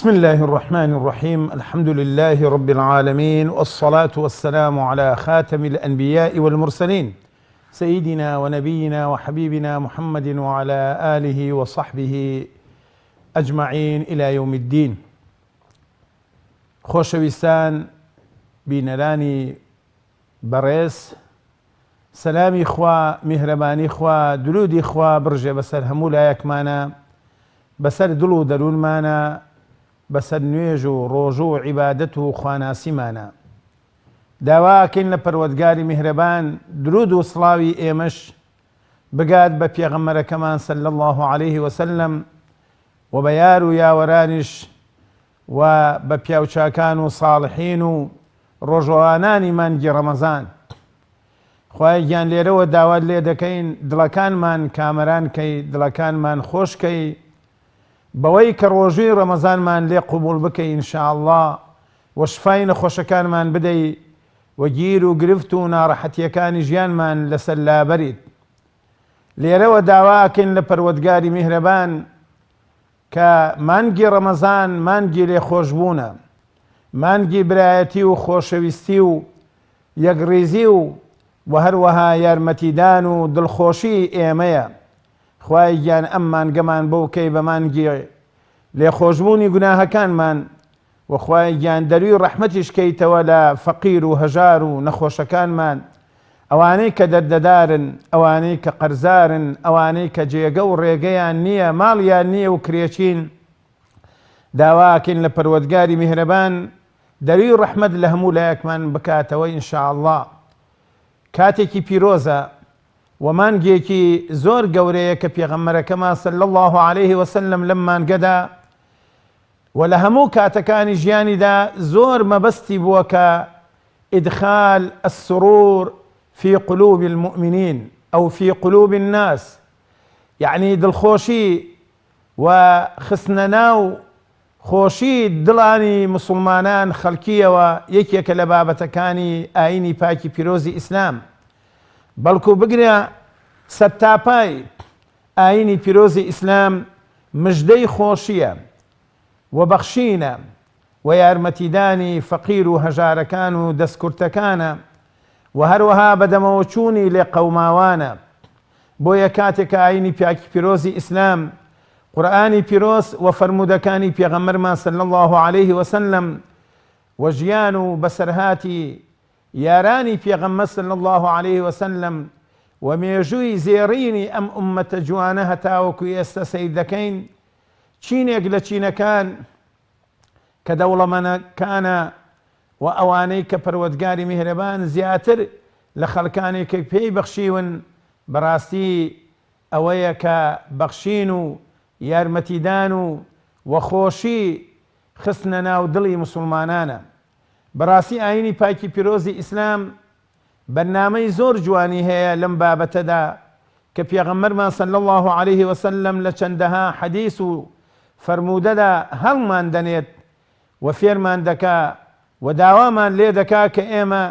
بسم اللە الرحمن الرحیم الحمد للە رب العالمین والصلاة والسلام علی خاتم الانبیاء والمرسلین سیدنا ونبینا وحبیبنا محمد وعلی آله وصحبه اجمعین الی یوم الدین. خۆشەویستان بینەرانی بەڕێز سەلامی خوا میهرەبانی خوا درودی خوا بڕژێ بەسەر هەموو لایەکمانا بەسەر دڵ و دەروونمانا بەسەر نوێژ و ڕۆژوو و عیبادەت و خواناسیمانا داوا ئەکەین لە پەروەدگاری میهرەبان درود و سڵاوی ئێمەش بگات بە پێغەمبەرەکەمان صلی اللە علیه وسلم و بە یار و یاوەرانیش و بە پیاوچاکان و ساڵحین و ڕۆژوانانی مانگی ڕەمەزان. خوایە گیان لێرەوە داوات لێ دەکەین دڵەکانمان کامەران کەی دڵەکانمان خۆش کەی بەوەی کە ڕۆژووی ڕەمەزانمان لێ قبوڵ بکەی ان شاء اللە و شفای نەخۆشەکانمان بدەی و گیر و گرفت و ناڕەحەتیەکانی ژیانمان لەسەر لابەریت. لێرەوە داوا ئەکەین لە پەروەدگاری میهرەبان کە مانگی ڕەمەزان مانگی لێخۆشبوونە، مانگی برایەتی و خۆشەویستی و یەکڕیزی و وە هەروەها یارمەتیدان و دڵخۆشی ئێمەیە، خوایە گیان ئەم مانگەمان بۆ بکەی بە مانگی لێخۆشبوونی گوناهەکانمان وە خوایە گیان دەروی ڕەحمەتیش کەیتەوە لە فەقیر و هەژار و نەخۆشەکانمان ئەوانەی کە دەردەدارن ئەوانەی کە قەرزارن ئەوانەی کە جێگە و ڕێگەیان نییە ماڵیان نییە و کرێچین داواکەین لە پەروەردگاری میهرەبان دەروی ڕەحمەت لە هەموو لایەکمان بکاتەوە ان شاء اللە کاتێکی پیرۆزە و مانگێکی زۆر گەورەیە کە پێغەمبەرەکەمان صلی اللە علیه وسلم لەم مانگەدا و لە هەموو کاتەکانی ژیانیدا زۆر مەبەستی بووە کە ادخال السرور فی قلوب المومنین او فی قلوب الناس یەعنی دڵخۆشی و خستنە ناو خۆشی دڵانی موسڵمانان خەڵکیەوە یەکێکە لە بابەتەکانی ئاینی پاکی پیرۆزی ئیسلام بەڵکو بگرە سەرتاپای ئاینی پیرۆزی ئیسلام مژدەی خۆشیە و بەخشینە و یارمەتیدانی فەقیر و هەژارەکان و دەستکورتەکانە و هەروەها بەدەمەوەچوونی لێقەوماوانە. بۆیە کاتێک کە ئاینی پاکی پیرۆزی ئیسلام، قورئانی پیرۆز و فەرموودەکانی پێغەمبەرمان صلی اللە علیه وسلم و ژیان و بەسەرهاتی یارانی پێغەمبەر صلی اللە علیه وسلم و مێژووی زێڕینی ئەم ئوممەتە جوانە هەتاوەکو ئێستا سەیر دەکەین چینێک لە چینەکان کە دەوڵەمەنەکانە و ئەوانەی کە پەروەردگاری میهرەبان زیاتر لە خەڵکانێک کە پێی بەخشیون بەڕاستی ئەوەیە کە بەخشین و یارمەتیدان و و خۆشی خستنە ناو دڵی موسڵمانانە. بەڕاستی ئاینی پاکی پیرۆزی ئیسلام بەرنامەی زۆر جوانی هەیە لەم بابەتەدا کە پێغەمبەرمان صلی اللە علیه وسلم لە چەندەها حەدیس و فەرموودەدا هەڵمان دەنێت و فێرمان دەکا و داوامان لێ دەکا کە ئێمە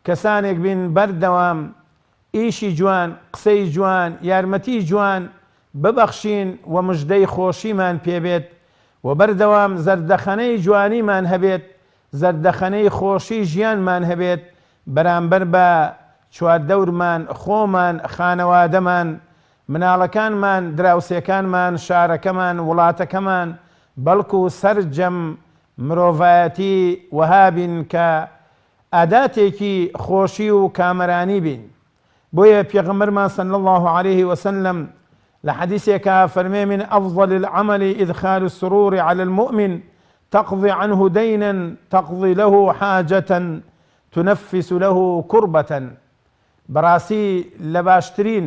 کەسانێک بین بەردەوام ئیشی جوان، قسەی جوان، یارمەتی جوان ببەخشین و مژدەی خۆشیمان پێ بێت و بەردەوام زەردەخەنەی جوانیمان هەبێت، زەردەخەنەی خۆشی ژیانمان هەبێت بەرامبەر بە چواردەورمان، خۆمان، خانەوادەمان، مناڵەکانمان، دراوسێکانمان، شارەکەمان، وڵاتەکەمان، بەڵکو سەرجەم مرۆڤایەتی وەها بین کە ئاداتێکی خۆشی و کامەرانی بین بۆیە پێغەمبەرمان صلی اللە علیه وسلم لە حەدیسێکا فەرمێ من افضل العمل ادخال السرور علی المؤمن تقضی عنه دینا تقضی له حاجة تنفس له کربة بەڕاستی لە باشترین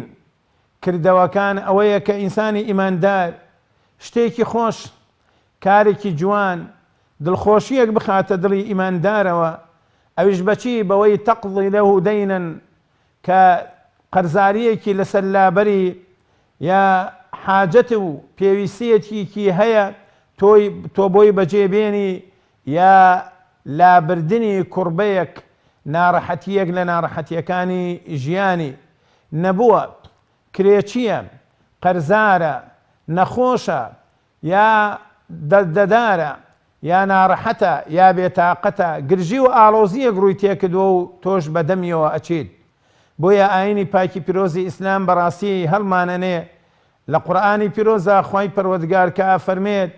کردەوەکان ئەوەیە کە ئینسانی ئیماندار شتێکی خۆش کارێکی جوان دڵخۆشییەک بخاتە دڵی ئیماندارەوە، ئەویش بەچی؟ بەوەی تقضی له دینا کە قەرزارییەکی لەسەر لابەری یا حاجەت و پێویستییەکی هەیە تۆی تۆ بۆی بەجێ بێنی یا لابردنی کوڕبەیەک ناڕەحەتییەک لە ناڕەحەتییەکانی ژیانی نەبووە، کرێچییە، قەرزارە، نەخۆشە، یا دەردەدارە. یا ناڕەحەتە یا بێتاقەتە، گرژی و ئاڵۆزییەک ڕووی تێکردووە و تۆش بە دەمیەوە ئەچیت. بۆیە ئایینی پاکی پیرۆزی ئیسلام بەڕاستی هەڵمانەنێ لە قورئانی پیرۆزا خوای پەروەردگار کە ئەفەرمێت،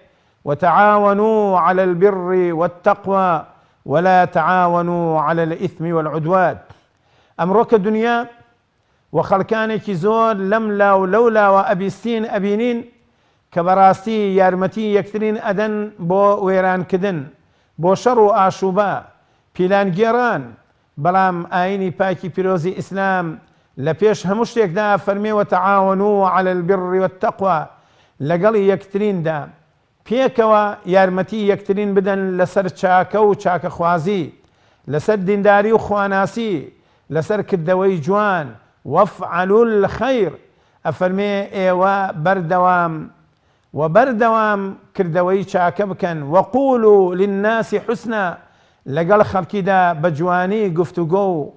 وتعاونوا علی البر والتقوی ولا تعاونوا علی الاثم والعدوان. ئەمڕۆ کە دونیا و خەڵکانێکی زۆر لەم لا و لەو لاوە ئەبیستین ئەبینین کە بەڕاستی یارمەتی یەکترین ئەدەن بۆ وێرانکدن، بۆ شەڕ و ئاشوبە، پیلانگێڕان، بەڵام ئاینی پاکی پیرۆزی ئیسلام لە پێش هەموو شتێکدا ئەفەرمێ وتعاونوا علی البر والتقوی لەگەڵ یەکتریندا پێکەوە یارمەتی یەکترین بدەن لەسەر چاکە و چاکەخوازی، لەسەر دینداری و خواناسی، لەسەر کردەوەی جوان، وافعلوا الخیر، ئەفەرمێ ئێوە بەردەوام و بەردەوام کردەوەی چاکە بکەن، وقولوا للناس حسنا، لەگەڵ خەڵکیدا بە جوانی گفتوگۆ و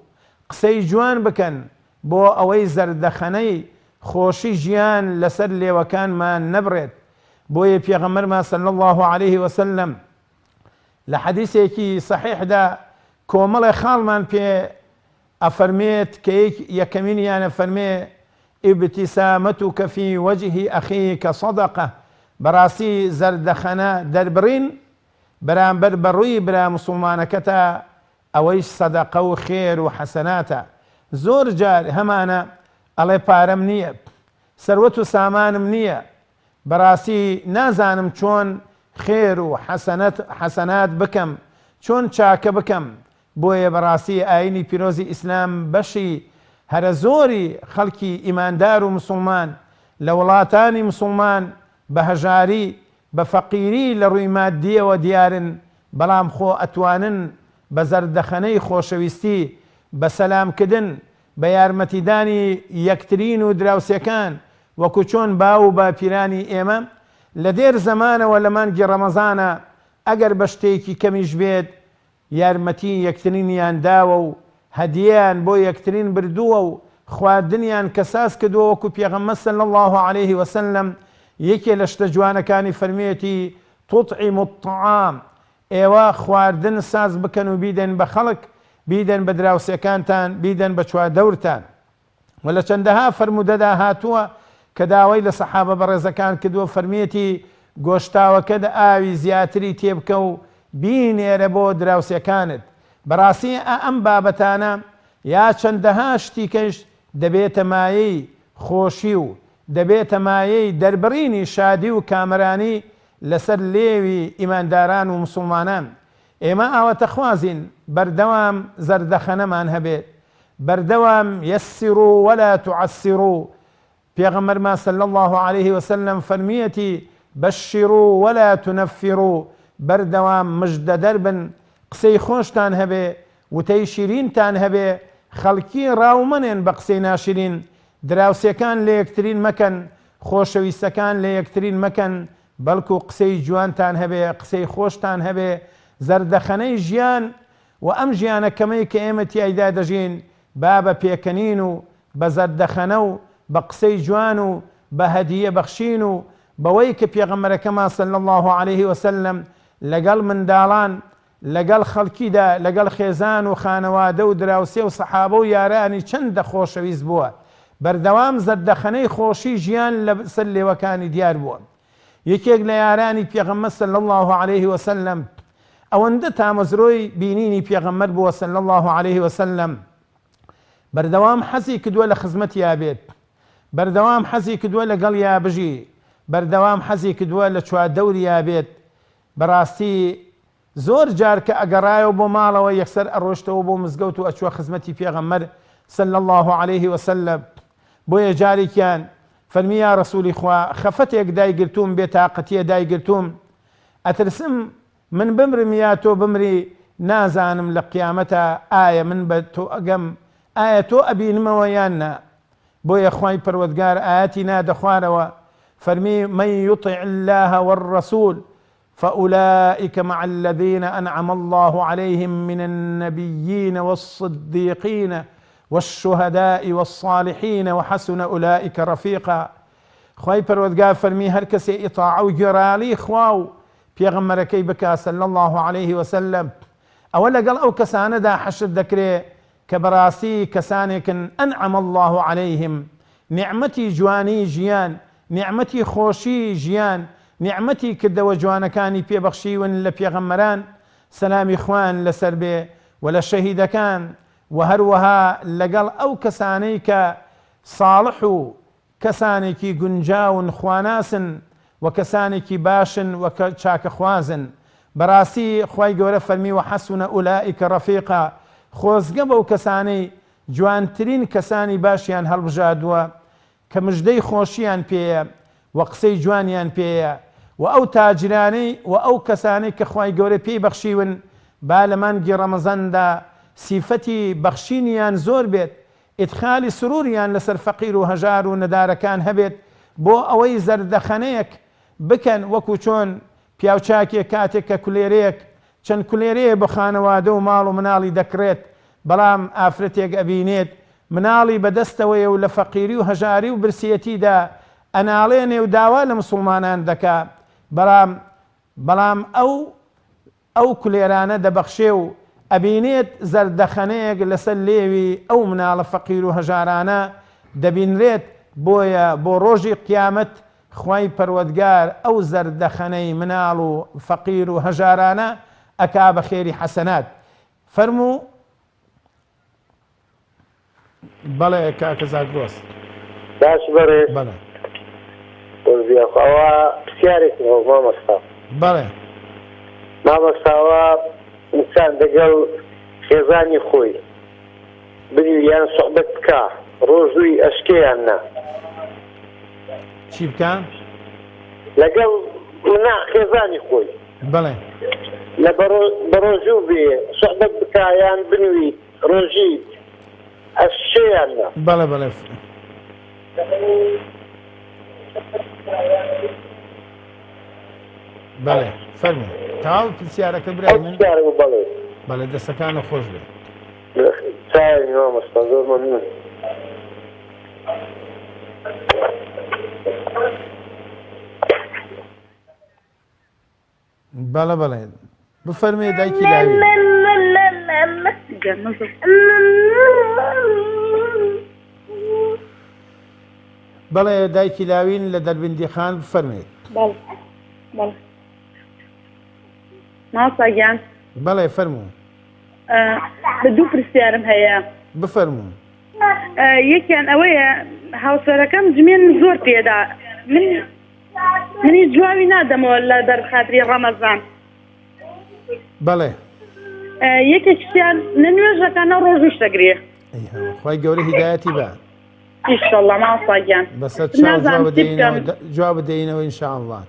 قسەی جوان بکەن، بۆ ئەوەی زەردەخەنەی خۆشی ژیان لەسەر لێوەکانمان نەبڕێت، بۆیە پێغەمبەرمان صلی اللە علیه وسلم لە حەدیسێکی صحیحدا کۆمەڵێ خاڵمان پێ ئەفەرمێت کە یەکەمینیان ئەفەرمێ ابتسامتک فی وجه اخیک صدقە بەڕاستی زەردەخەنە دەربڕین بەرامبەر بە ڕووی برا موسوڵمانەکەتا ئەوەیش سەدەقە و خێر و حەسەناتە زۆر جار هەمانە ئەڵێ پارەم نییە سەروەت و سامانم نییە بەڕاستی نازانم چۆن خێر و حەسەنەت حەسەنات بکەم چۆن چاکە بکەم بۆیە بەڕاستی ئاینی پیرۆزی ئیسلام بەشی هەرە زۆری خەڵکی ئیماندار و مسوڵمان لە وڵاتانی مسوڵمان بە هەژاری بە فەقیری لە ڕووی مادیەوە دیارن بەڵام خۆ ئەتوانن بە زەردەخەنەی خۆشەویستی بە سەلام کدن بە یارمەتیدانی یەکترین و دراوسێکان وەکو چۆن باو و باپیرانی ئێمە لە دێر زەمانەوە لە مانگی ڕەمەزانا ئەگەر بە شتێکی کەمیش بێت یارمەتی یەکترینیان داوە و هەدیەیان بۆ یەکترین بردووە و خواردنیان کە ساز کردووە وەکو پێغەمبەر صلی اللە علیه وسلم یەکێ لە شتە جوانەکانی فەرموویەتی تطعم الطعام ئێوە خواردن ساز بکەن و بیدەن بە خەڵک بیدەن بە دراوسێکانتان بیدەن بە چواردەورتان. وە لە چەندەها فەرموودەدا هاتووە کە داوای لە سەحابە بەڕێزەکان کردووە فەرمیەتی گۆشتاوەکەت ئاوی زیاتری تێبکە و بینێرە بۆ دراوسێکانت بەڕاستی ئا ئەم بابەتانە یا چەندەها شتی کەش دەبێتە مایەی خۆشی و دەبێتە مایەی دەربڕینی شادی و کامەرانی لەسەر لێوی ئیمانداران و موسوڵمانان ئێمە ئاواتەخوازین بەردەوام زەردەخەنەمان هەبێت بەردەوام یسروا ولا تعسروا پێغەمبەرمان صلی اللە علیه وسلم فەرموویەتی بشروا ولا تنفروا بەردەوام مژدەدەر بن قسەی خۆشتان هەبێ وتەی شیرینتان هەبێ خەڵکی ڕاو مەنێن بە قسەی ناشرین دراوسێکان لە یەکترین مەکەن خۆشەویستەکان لە یەکترین مەکەن بەڵکو قسەی جوانتان هەبێ قسەی خۆشتان هەبێ زەردەخەنەی ژیان وە ئەم ژیانە کەمەی کە ئێمە تیایدا دەژین با بە پێکەنین و بە زەردەخەنە و بە قسەی جوان و بە هەدیە بەخشین و بەوەی کە پێغەمبەرەکەمان صلی اللە علیه وسلم لەگەڵ منداڵان لەگەڵ خەڵکیدا لەگەڵ خێزان و خانەوادە و دراوسێ و سەحابە و یارانی چەندە خۆشەویست بووە بەردەوام زەردەخەنەی خۆشی ژیان لەسەر لێوەکانی دیار بووە یەکێک لە یارانی پێغەمبەر صلی اللە علیه وسلم ئەوەندە تامەزرۆی بینینی پێغەمبەر بووە صلی اللە علیه وسلم بەردەوام حەزی کردووە لە خزمەتیا بێت بەردەوام حەزی کردووە لەگەڵیا بژی بەردەوام حەزی کردووە لە چواردەوریا بێت بەڕاستی زۆر جار کە ئەگەڕایەوە بۆ ماڵەوە یەکسەر ئەڕۆشتەوە بۆ مزگەوت و ئەچووە خزمەتی پێغەمبەر صلی اللە علیه وسلم بۆیە جارێکیان فەرمی یا ڕەسولی خوا خەفەتێک دایگرتووم بێتاقەتیە دایگرتووم ئەترسم من بمرم یا تۆ بمری نازانم لە قیامەتا ئایا من بە تۆ ئەگەم ئایا تۆ ئەبینمەوە یان نا بۆیە خوای پەروەردگار ئایەتی نادە خوارەوە فەرمی من یطع اللە والرسول فأولئک مع الذین أنعم اللە علیهم من النبیین والصدیقین والشهداء والصالحین وحسن أولئک رفیقا خوای پەروەردگار فەرمی هەر کەسێ ئیتاعە و گوێڕایەڵی خوا و. پێغەمبەرەکەی بکا صلی اللە علیه وسلم ئەوە لەگەڵ ئەو کەسانەدا حەشر دەکرێ کە بەڕاستی کەسانێکن انعم اللە علیهم نیعمەتی جوانی ژیان نیعمەتی خۆشی ژیان نیعمەتی کردەوە جوانەکانی پێ بەخشیون لە پێغەمبەران سەلامی خوایان لەسەر بێ وە لە شەهیدەکان وە هەروەها لەگەڵ ئەو کەسانەی کە صاڵح و کەسانێکی گونجاون خواناسن و کەسانێکی باشن و چاکەخوازن بەراستی خوای گەورە فەرمی وحسن اولئک رفیقا خۆزگە بەو کەسانەی جوانترین کەسانی باشیان هەڵبژاردووە کە مژدەی خۆشیان پێیە و قسەی جوانیان پێیە و ئەو تاجرانەی و ئەو کەسانەی کە خوای گەورە پێی بەخشیون با لە مانگی ڕەمەزاندا سیفەتی بەخشینیان زۆر بێت ئیدخالی سروریان لەسەر فەقیر و هەژار و نەدارەکان هەبێت بۆ ئەوەی زەردەخەنەیەک بکەن وەکو چۆن پیاوچاکێک کاتێک کە کولێرەیەک چەند کولێرەیە بۆ خانەوادە و ماڵ و مناڵی دەکڕێت بەڵام ئافرەتێک ئەبینێت مناڵی بەدەستەوەیە و لە فەقیری و هەژاری و برسیەتیدا ئەناڵێنێ و داوا لە مسوڵمانان دەکا بەڵام بەڵام ئەو ئەو کولێرانە دەبەخشێ و ئەبینێت زەردەخەنەیەک لەسەر لێوی ئەو مناڵە فەقیر و هەژارانە دەبینرێت، بۆیە بۆ ڕۆژی قیامەت خوای پەروەدگار ئەو زەردەخەنەی مناڵ و فەقیر و هەژارانە ئەکا بە خێری حەسەنات. فەرموو. بەڵێ کاکە زاگرۆس. باش بەڕێز. بەڵێ. خۆشبی یاخوا ئەوە پرسیارێکم هەبوو مامۆستا. بەڵێ. مامۆستا ئەوە ئینسان دەگەڵ خێزانی خۆی بنوی یان سوحبەت بکا ڕۆژووی ئەشکێ یان نا؟ چی بکا؟ لەگەڵ منا خێزانی خۆی. بەڵێ. لە بەڕۆژوو بێ سوحبەت بکا یان بنوی ڕۆژی ئەشکێ یان نا؟ بەڵێ بەڵێ. بەڵێ فەرموو تەواو پرسیارەکە برای من پرسیارە بوو بەڵێ. بەڵێ دەسەکانت خۆش بێ. چاوی مامۆستا زۆر مەمنون. بەڵێ بەڵێ بفەرمێ دایکی لاوی. بەڵێ دایکی لاوین لە دەربندیخان بفەرمێ. بەڵێ بەڵێ مامۆستا گیان. بەڵێ فەرموو. دوو پرسیارم هەیە. بفەرموو. یەکیان ئەوەیە هاوسەرەکەم جمێن زۆر پێدا من منیش جوابی نادەمەوە لە بەر خاتری ڕەمەزان. بەڵێ. یەکێکیشیان نە نوێژەکە نە ڕۆژووش دەگرێ. ئەی هاوار خوای گەورە هیدایەتی با. ئیشەڵڵا مامۆستا گیان. بەسەر چاو نازانم جواب چی بکەم. دەینەوە جواب دەینەوە ان شاء الله.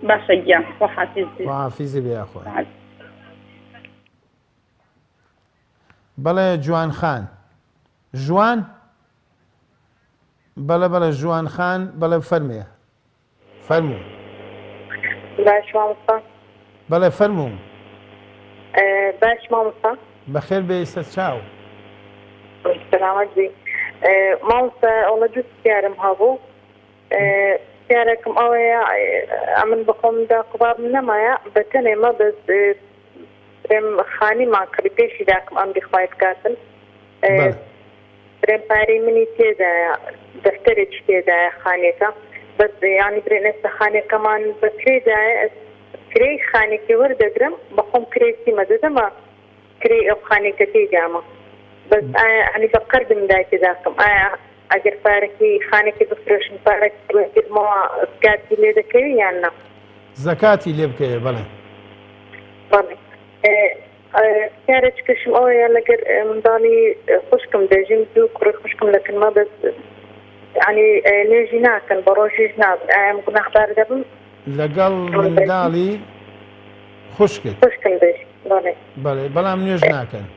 باشە گیان خواحافیز بی. خواحافیزی بێ یاخوا. بەڵێ جوان خان. ژوان؟ بەڵێ بەڵێ ژوان خان بەڵێ بفەرمێ. فەرموو. باش مامۆستا. بەڵێ فەرموو. باش مامۆستا. بەخێر بێی سەرچاو. سەلامەت بی مامۆستا وەڵا دوو پرسیارم هەبوو پرسیارێکم ئەوەیە ئەمن بەخۆم داک و بابم نەمایە بە تەنێمە بەس برێم خانیمان کڕی پێشی داکم ئەمری خوای بکاتن برێم پارەی منی تێدایە دەفتەرێکی تێدایە خانیەکە بەس یانی برێن ئێستا خانیەکەمان بە کرێ دایە کرێی خانیەکەی وەردەگرم بەخۆم کرێی چیمە دەدەمە کرێی ئەو خانیەکە تێیدامە بەس ئایا یانی بە قەردم دایتە داکم ئایا ئەگەر پارەکەی خانەکەی بفرۆشم پارەکەی وەرگرمەوە زکاتی لێ دەکەوی یان نا؟ زەکاتی لێ بکەوێ بەڵێ. بەڵێ پرسیارێکیکەشم ئەوەیە لەگەر منداڵی خوشکم دەژیم دوو کوڕی خوشکم لە کنمە بەس یانی نوێژی ناکەن بە ڕۆژیش نابن ئایا من گوناحبار دەبم؟ لەگەڵ منداڵی خوشکت؟ خوشکم دەژیم بەڵێ. بەڵێ بەڵام نوێژ ناکەن.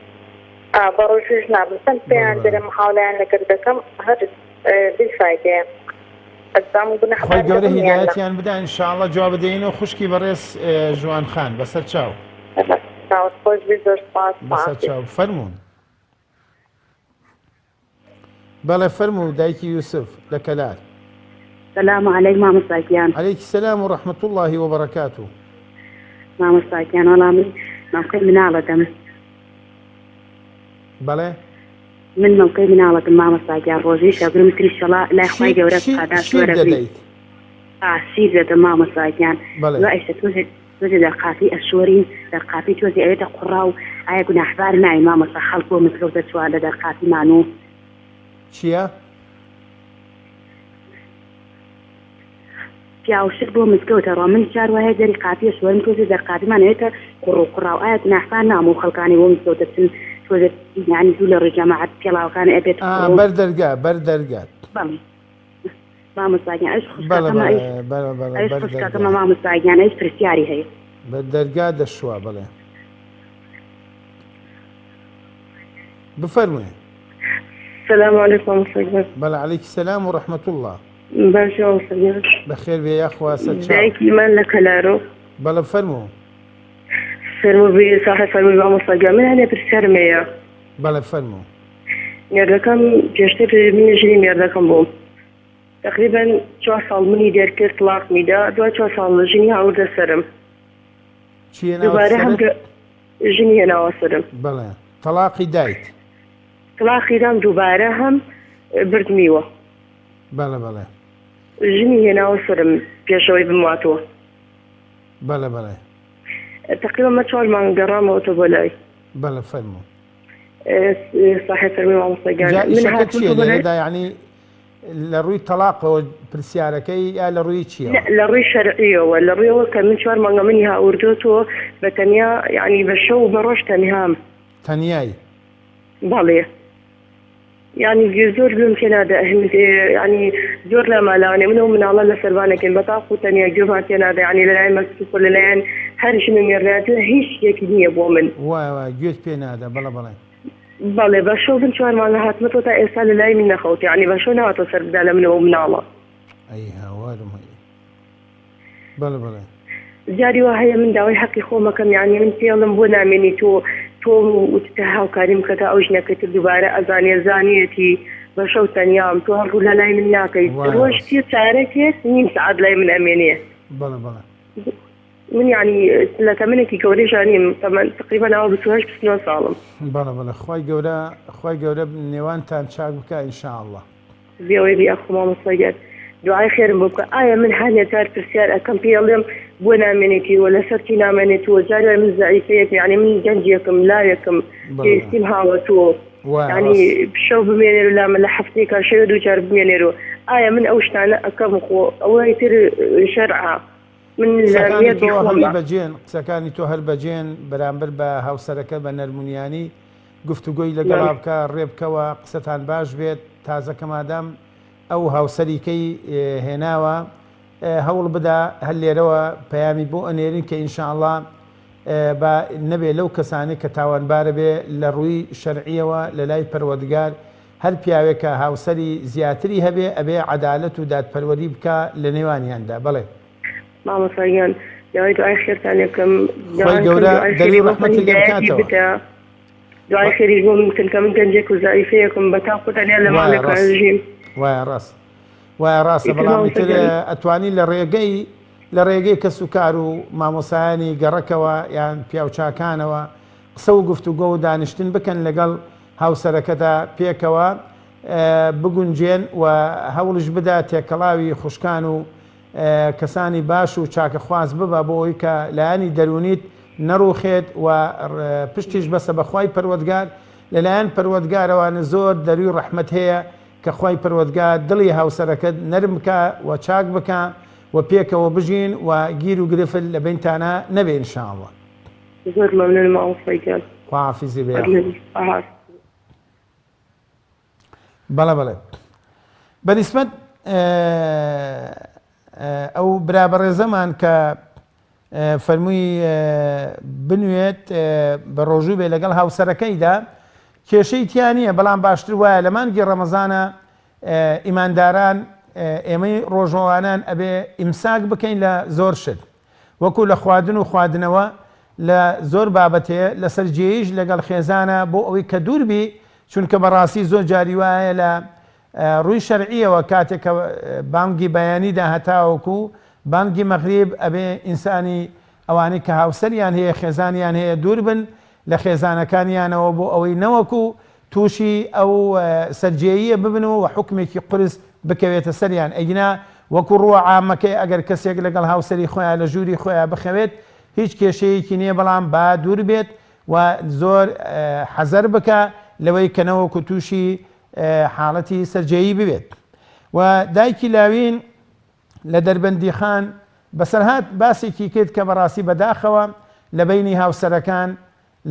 ئا بە ڕۆژووش نابم چەند پێیان دەرێم محاولەیان لەگەر دەکەم هەر بی فایدەیە ئەزانم گوناحبار خوای گەورە دەبم یان نا. هیدایەتیان بدا ان شاء اللە جواب دەینەوە خوشکی بەڕێز ژوان خان بەسەر چاو. چاوت خۆش بی زۆر سپاس بەسەر خواحافیز. چاو فەرموون. بەڵێ فەرموو دایکی یوسف لە کەلار. سلام علیک مامۆستا گیان. علیکی سلام و رحمە اللە و بەرەکاتو. مامۆستا گیان وەڵا من مەوقەی مناڵە دەم. بەڵێ؟ من مەوقەی مناڵە دەم مامۆستا گیان ڕۆژوویش ئەگرم تریشەڵا لای خوای گەورە پاداشت شیر وەرەگرین. دەدەیت؟ ئا شیر دەدەم مامۆستا گیان. بەڵێ. دوای ئیشە تۆزێ تۆزێ دەرقاپی ئەشۆرین دەرقاپی تۆزێ ئەوێتە قوڕاو ئایا گوناحبار ناین مامۆستا خەڵک بۆ مزگەوت دەچوە لە دەرقاپیمان و. چیە؟ پیاو شت بۆ مزگەوت ئەڕوا من جار وایە دەری قاپیە شۆرم تۆزێ دەرقاپیمان ئەوێتە قوڕ و قوڕاو ئایا گوناحبار نام ئەو خەڵکانەی بۆ مزگەوت دەچن تۆزێ یانی زوو لە ڕووی جەماعەت پێڵاوەکان ئەبێت ئا قوڕ و بەر دەرگا بەر دەرگا. بەڵێ مامۆستا گیان ئەویش بەڵێ خوشکەکەمە بەڵێ ئەویش بەڵێ بەڵێ ئەویش بەر خوشکەکەمە دەرگا. مامۆستا گیان ئەویش پرسیاری هەیە. بەر دەرگا دەشوا بەڵێ. بفەرموێ. سلام علیکم مامۆستا گیان. بەڵێ علیک سلام و رحمە اللە. باشی مامۆستا گیان. بەخێر بێ یاخوا سەرچاو. دایکی ئیمان لە کەلارۆ. بەڵێ فەرموو. فەرموو بی ساحێب فەرمووی مامۆستا گیان من هەنێ پرسیارم هەیە. بەڵێ فەرموو. مێردەکەم پێشتر من ژنی مێردەکەم بووم تقریبا چوار ساڵ منی دەرکرد تڵاقمی دا دوای چوار ساڵ ژنی هاوردە سەرم چی هێناوەتە دووبارە هەم سەرت؟ کە ژنی هێناوە سەرم. بەڵێ تەڵاقی دایت. تڵاقی دام دووبارە هەم بردمیوە. بەڵێ بەڵێ. ژنی هێناوە سەرم پێشەوەی بمواتەوە. بەڵێ بەڵێ. تقریبا مە چوار مانگ گەڕامەوە تۆ بۆ لای. بەڵێ فەرموو. ساحێب فەرمی مامۆستا گیان جا من ئیشەکە هاتمە چییە تۆ بۆ لای. لێرەدا یەعنی لە ڕووی تەڵاقەوە پرسیارەکەی یا لە ڕووی چییەوە؟ نە لە ڕووی شەرعیەوە لە ڕوویەوە کە من چوار مانگە منی هاوردۆتۆ بە تەنیا یەعنی بە شەو و بە ڕۆژ تەنهام. تەنیای؟ بەڵێ. یانی زۆر گوێم پێ نادا یانی زۆر لامالانێ من و مناڵە لە سەربانەکەین بە تاق و تەنیا گوێمان پێ نادا یانی لەلایەن مەکتوب و لەلایەن هەر ژن و مێردایەتی هیچ شتێکی نییە بۆ من. وایە وایە گوێت پێ نادا بەڵێ بەڵێ. بەڵێ بە شەو من چوار مانگە هاتمەتەوە تا ئێستا لەلای من نەخەوت یانی بە شەو نەهاتوە سەر بدا لە منەوە و مناڵە. ئەی هاوارم هەی. بەڵێ بەڵێ. جاری وا هەیە من داوای حەقی خۆم ئەکەم یانی من پێڵم بۆ نامێنی تۆ تۆ وتتە هاوکاریم بکە تا ئەو ژنەکەی تر دووبارە ئەزانێ زانیەتی بە شەو تەنیام تۆ هەر ڕوو لە لای من ناکەی وایە ڕۆژ ڕاست. پێ چارەکێک نیم سەعات لای من ئەمێنێ. بەڵێ بەڵێ. من یانی لە تەمەنێکی گەورەیشا نیم تەمەن تقریبا ئەوە 28 29 ساڵم. بەڵێ بەڵێ خوای گەورە خوای گەورە نێوانتان چاک بکا ان شاء اللە. بێوەی بی ئەخۆ مامۆستا گیان دوعای خێرم بۆ بکە ئایا من هەنێ جار پرسیار ئەکەم پێی ئەڵێم بۆ نامێنێتی وە لەسەر چی نامێنێت وە جاری وای من زەعیفەیەکم یعنی من گەنجێکم لاوێکم بەڵێ پێویستیم هاوەتۆ وایە یعنی ڕاست. شەو بمێنێر و لامە لە هەفتەیەکا شەوێ دوو جار بمێنێر و ئایا من ئەو شتانە ئەکەم خۆ ئەوەی تر شەرعە من لە قسەکانی مێردی تۆ هەمووی خۆمە. بەجێن قسەکانی تۆ هەر بەجێن بەرامبەر بە هاوسەرەکە بە نەرمونیانی گفتوگۆی لەگەڵا بەڵێ. بکە ڕێبکەوە قسەتان باش بێت تازە کە مادام ئەو هاوسەری کەی هێناوە هەوڵ بدە هەر لێرەوە پەیامی بۆ ئەنێرین کە ان شاء اللە با نەبێ لەو کەسانەی کە تاوانبارە بێ لە ڕووی شەرعیەوە لە لای پەروەردگار هەر پیاوێک کە هاوسەری زیاتری هەبێ ئەبێ عەدالەت و دادپەروەری بکا لە نێوانیاندا بەڵێ. مامۆستا گیان داوای دوعای خێرتان لێ بکەم خوای داوام کەم گەورە دوعای دەروی خێری بۆ خۆم ڕەحمەتی لێ هیدایەتی بکاتەوە. بدە دوعای خێریش بۆ من بکەن کە من گەنجێک و زەعیفەیەکم بە تاق و تەنیا لە وایە ماڵێکا ڕاست ئەژیم. وایە ڕاست وایە ڕاستە ئیتر بەڵام مامۆستا ئیتر گیان. ئەتوانی لە ڕێگەی لە ڕێگەی کەس و کار و مامۆسایانی گەڕەکەوە یان پیاوچاکانەوە قسە و گفتوگۆ و دانیشتن بکەن لەگەڵ هاوسەرەکەتا پێکەوە بگونجێن و هەوڵیش بدە تێکەڵاوی خوشکان و کەسانی باش و چاکەخواز ببە بۆ ئەوەی کە لایەنی دەروونیت نەڕووخێت و پشتیش بەسە بە خوای پەروەردگار لەلایەن پەروەردگارەوە زۆر دەرووی ڕەحمەت هەیە کە خوای پەروەردگار دڵی هاوسەرەکەت نەرم بکا و چاک بکا و پێکەوە بژین و گیر و گرفت لە بەینتانا نەبێ ان شاء اللە. زۆر مەمنونم مامۆستا گیان. خواحافیزی بێ یاخوا. خواحافیز. بەڵێ بەڵێ بەنیسبەت ئەو برا بەڕێزەمان کە فەرمووی بنوێت بە ڕۆژوو بێ لەگەڵ هاوسەرەکەیدا کێشەی تیا نییە بەڵام باشتر وایە لە مانگی ڕەمەزانە ئیمانداران ئێمەی ڕۆژەوانان ئەبێ ئیمساک بکەین لە زۆر شت وەکو لە خواردن و خواردنەوە لە زۆر بابەت هەیە لەسەر جێیش لەگەڵ خێزانە بۆ ئەوەی کە دوور بی چونکە بەڕاستی زۆر جاری وایە لە ڕووی شەرعیەوە کاتێک کە بانگی بەیانی دا هەتاوەکو بانگی مەغریب ئەبێ ئینسانی. ئەوانەی کە هاوسەریان هەیە خێزانیان هەیە دوور بن لە خێزانەکانیانەوە بۆ ئەوەی نەوەکو تووشی ئەو سەرجێییە ببن و حوکمێکی قورس بکەوێتە سەریان ئەگینا وەکو ڕووە عامەکەی ئەگەر کەسێک لەگەڵ هاوسەری خۆیان لە ژووری خۆیان بخەوێت هیچ کێشەیەکی نییە بەڵام با دوور بێت و زۆر حەزەر بکە لەوەی کە نەوەکو تووشی حاڵەتی سەرجێیی ببێت و دایکی لاوین لە دەربەندیخان بەسەرهات باسێکی کرد کە بەڕاستی بەداخەوە لە بەینی هاوسەرەکان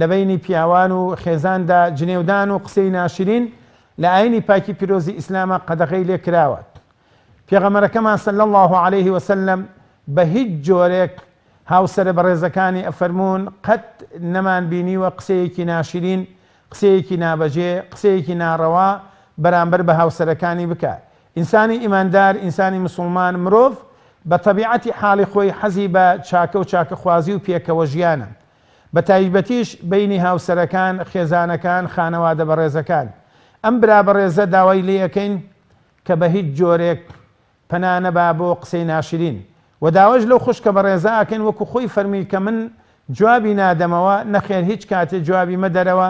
لە بەینی پیاوان و خێزاندا جنێودان و قسەی ناشرین لە ئاینی پاکی پیرۆزی ئیسلامە قەدەغەی لێ کراوە. پێغەمبەرەکەمان صلی اللە علیه وسلم بە هیچ جۆرێک هاوسەرە بەڕێزەکانی ئەفەرموون قەت نەمان بینیوە قسەیەکی ناشرین قسەیەکی نابەجێ قسەیەکی ناڕەوا بەرامبەر بە هاوسەرەکانی بکا ئینسانی ئیماندار، ئینسانی مسوڵمان، مرۆڤ بە تەبیعەتی حاڵی خۆی حەزی بە چاکە و چاکەخوازی و پێکەوە ژیانە. بە تایبەتیش بەینی هاوسەرەکان، خێزانەکان، خانەوادە بەڕێزەکان. ئەم برا بەڕێزە داوای لێ ئەکەین کە بە هیچ جۆرێک پەنا نەبا بۆ قسەی ناشرین. وە داواش لەو خوشکە بەڕێزە ئەکەین وەکو خۆی فەرمووی کە من جوابی نادەمەوە، نەخێر هیچ کاتێ جوابی مەدەرەوە،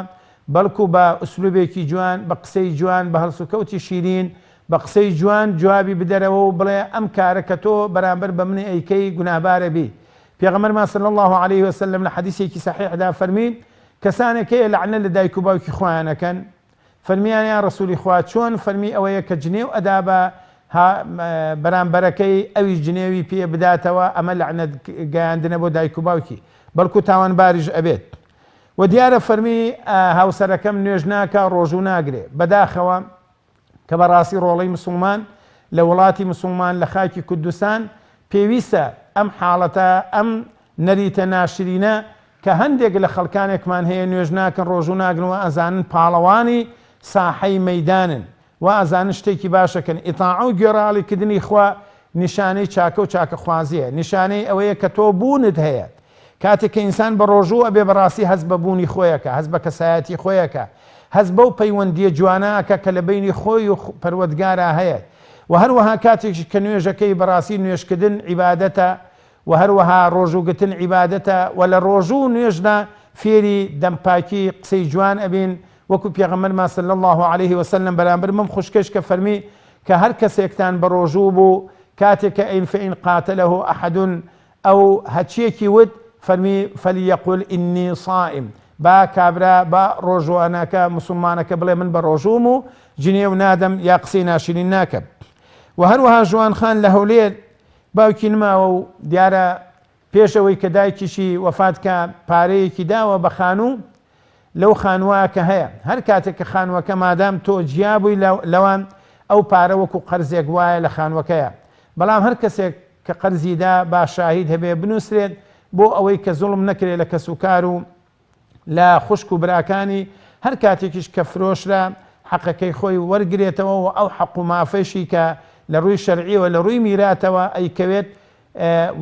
بەڵکو بە ئوسلوبێکی جوان، بە قسەی جوان، بە هەڵسوکەوتی شیرین، بە قسەی جوان جوابی بدەرەوە و بڵێ ئەم کارە کە تۆ بەرامبەر بە منی ئەیکەی گوناهبارە بی. پێغەمبەرمان صلی اللە علیه وسلم لە حەدیسێکی سەحیحدا فەرمی، کەسانێک هەیە لەعنەت لە دایک و باوکی خۆیان ئەکەن، فەرمیان یا ڕەسولی خوا چۆن؟ فەرمی ئەوەیە کە جنێو ئەدا بە بەرامبەرەکەی ئەویش جنێوی پێ بداتەوە ئەمە لەعنەت گەیاندنە بۆ دایک و باوکی بەڵکو تاوانباریش ئەبێت وە دیارە فەرمی هاوسەرەکەم نوێژ ناکا ڕۆژوو ناگرێ بەداخەوە کە بەڕاستی ڕۆڵەی مسوڵمان لە وڵاتی مسوڵمان لە خاکی کوردستان پێویستە ئەم حاڵەتە ئەم نەریتە ناشرینە کە هەندێک لە خەڵکانێکمان هەیە نوێژ ناکەن ڕۆژوو ناگرن وا ئەزانن پاڵەوانی ساحەی مەیدانن وا ئەزانن شتێکی باشەکەن ئیتاعە و گوێڕاڵی کردنی خوا نیشانەی چاکە و چاکەخوازیە نیشانەی ئەوەیە کە تۆ بوونت هەیە کاتێک کە ئینسان بە ڕۆژوو ئەبێ بەڕاستی هەست بە بوونی خۆیەکە هەست بە کەسایەتی خۆیەکە هەست بەو پەیوەندیە جوانە ئەکا کە لە بەینی خۆی و پەروەردگارا هەیە و هەروەها کاتێکیش کە نوێژەکەی بەڕاستی نوێژکردن عیبادەتە و هەروەها ڕۆژووگرتن عیبادەتە و لە ڕۆژوو و نوێژدا فێری دەمپاکی قسەی جوان ئەبین وەکو پێغەمبەرمان صلی اللە علیه وسلم بەرامبەر بەم خوشکەش کە فەرمی کە هەر کەسێکتان بەڕۆژوو بوو کاتێک کە ئەین فإن قاتله احد ئەو هەچیەکی وت فەرمی فلیقل انی صائم با کابرا با ڕۆژوانەکە مسوڵمانەکە بڵێ من بەڕۆژووم و جنێو نادەم یا قسەی ناشرین ناکەم و هەروەها ژوان خان لە هەولێر باوکی نماوە و دیارە پێش ئەوەی کە دایکیشی وەفات کا پارەیەکی داوە بە خانوو لەو خانووە کە هەیە هەر کاتێک کە خانووەکە مادام تۆ جیا بووی لەوان ئەو پارە وەکو قەرزێک وایە لە خانووەکەیە بەڵام هەر کەسێک کە قەرزی دا با شاهید هەبێ بنووسرێت بۆ ئەوەی کە زوڵم نەکرێ لە کەسوکار و لە خوشک و براکانی، هەر کاتێکیش کە فرۆشرا حەقەکەی خۆی وەرگرێتەوە و ئەو حەق و مافەیشی کە لە ڕووی شەرعیەوە لە ڕووی میراتەوە ئەیکەوێت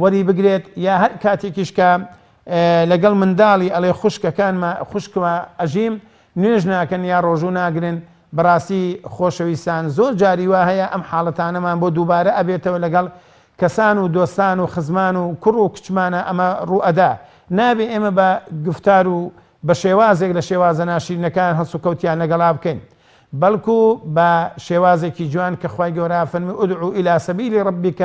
وەری بگرێت یا هەر کاتێکیش کە لەگەڵ منداڵی ئەڵێ خوشکەکانمە خوشکمە ئەژیم نوێژ ناکەن یا ڕۆژوو ناگرن بەڕاستی خۆشەویستان زۆر جاری وا هەیە ئەم حاڵەتانەمان بۆ دووبارە ئەبێتەوە لەگەڵ کەسان و دۆستان و خزمان و کوڕ و کچمانە ئەمە ڕوو ئەدا نابێ ئێمە بە گفتار و بە شێوازێک لە شێوازە ناشرینەکان هەڵسوکەوتیان لەگەڵا بکەین بەڵکو بە شێوازێکی جوان کە خوای گەورە فەرمی ادع الی سبیل ربک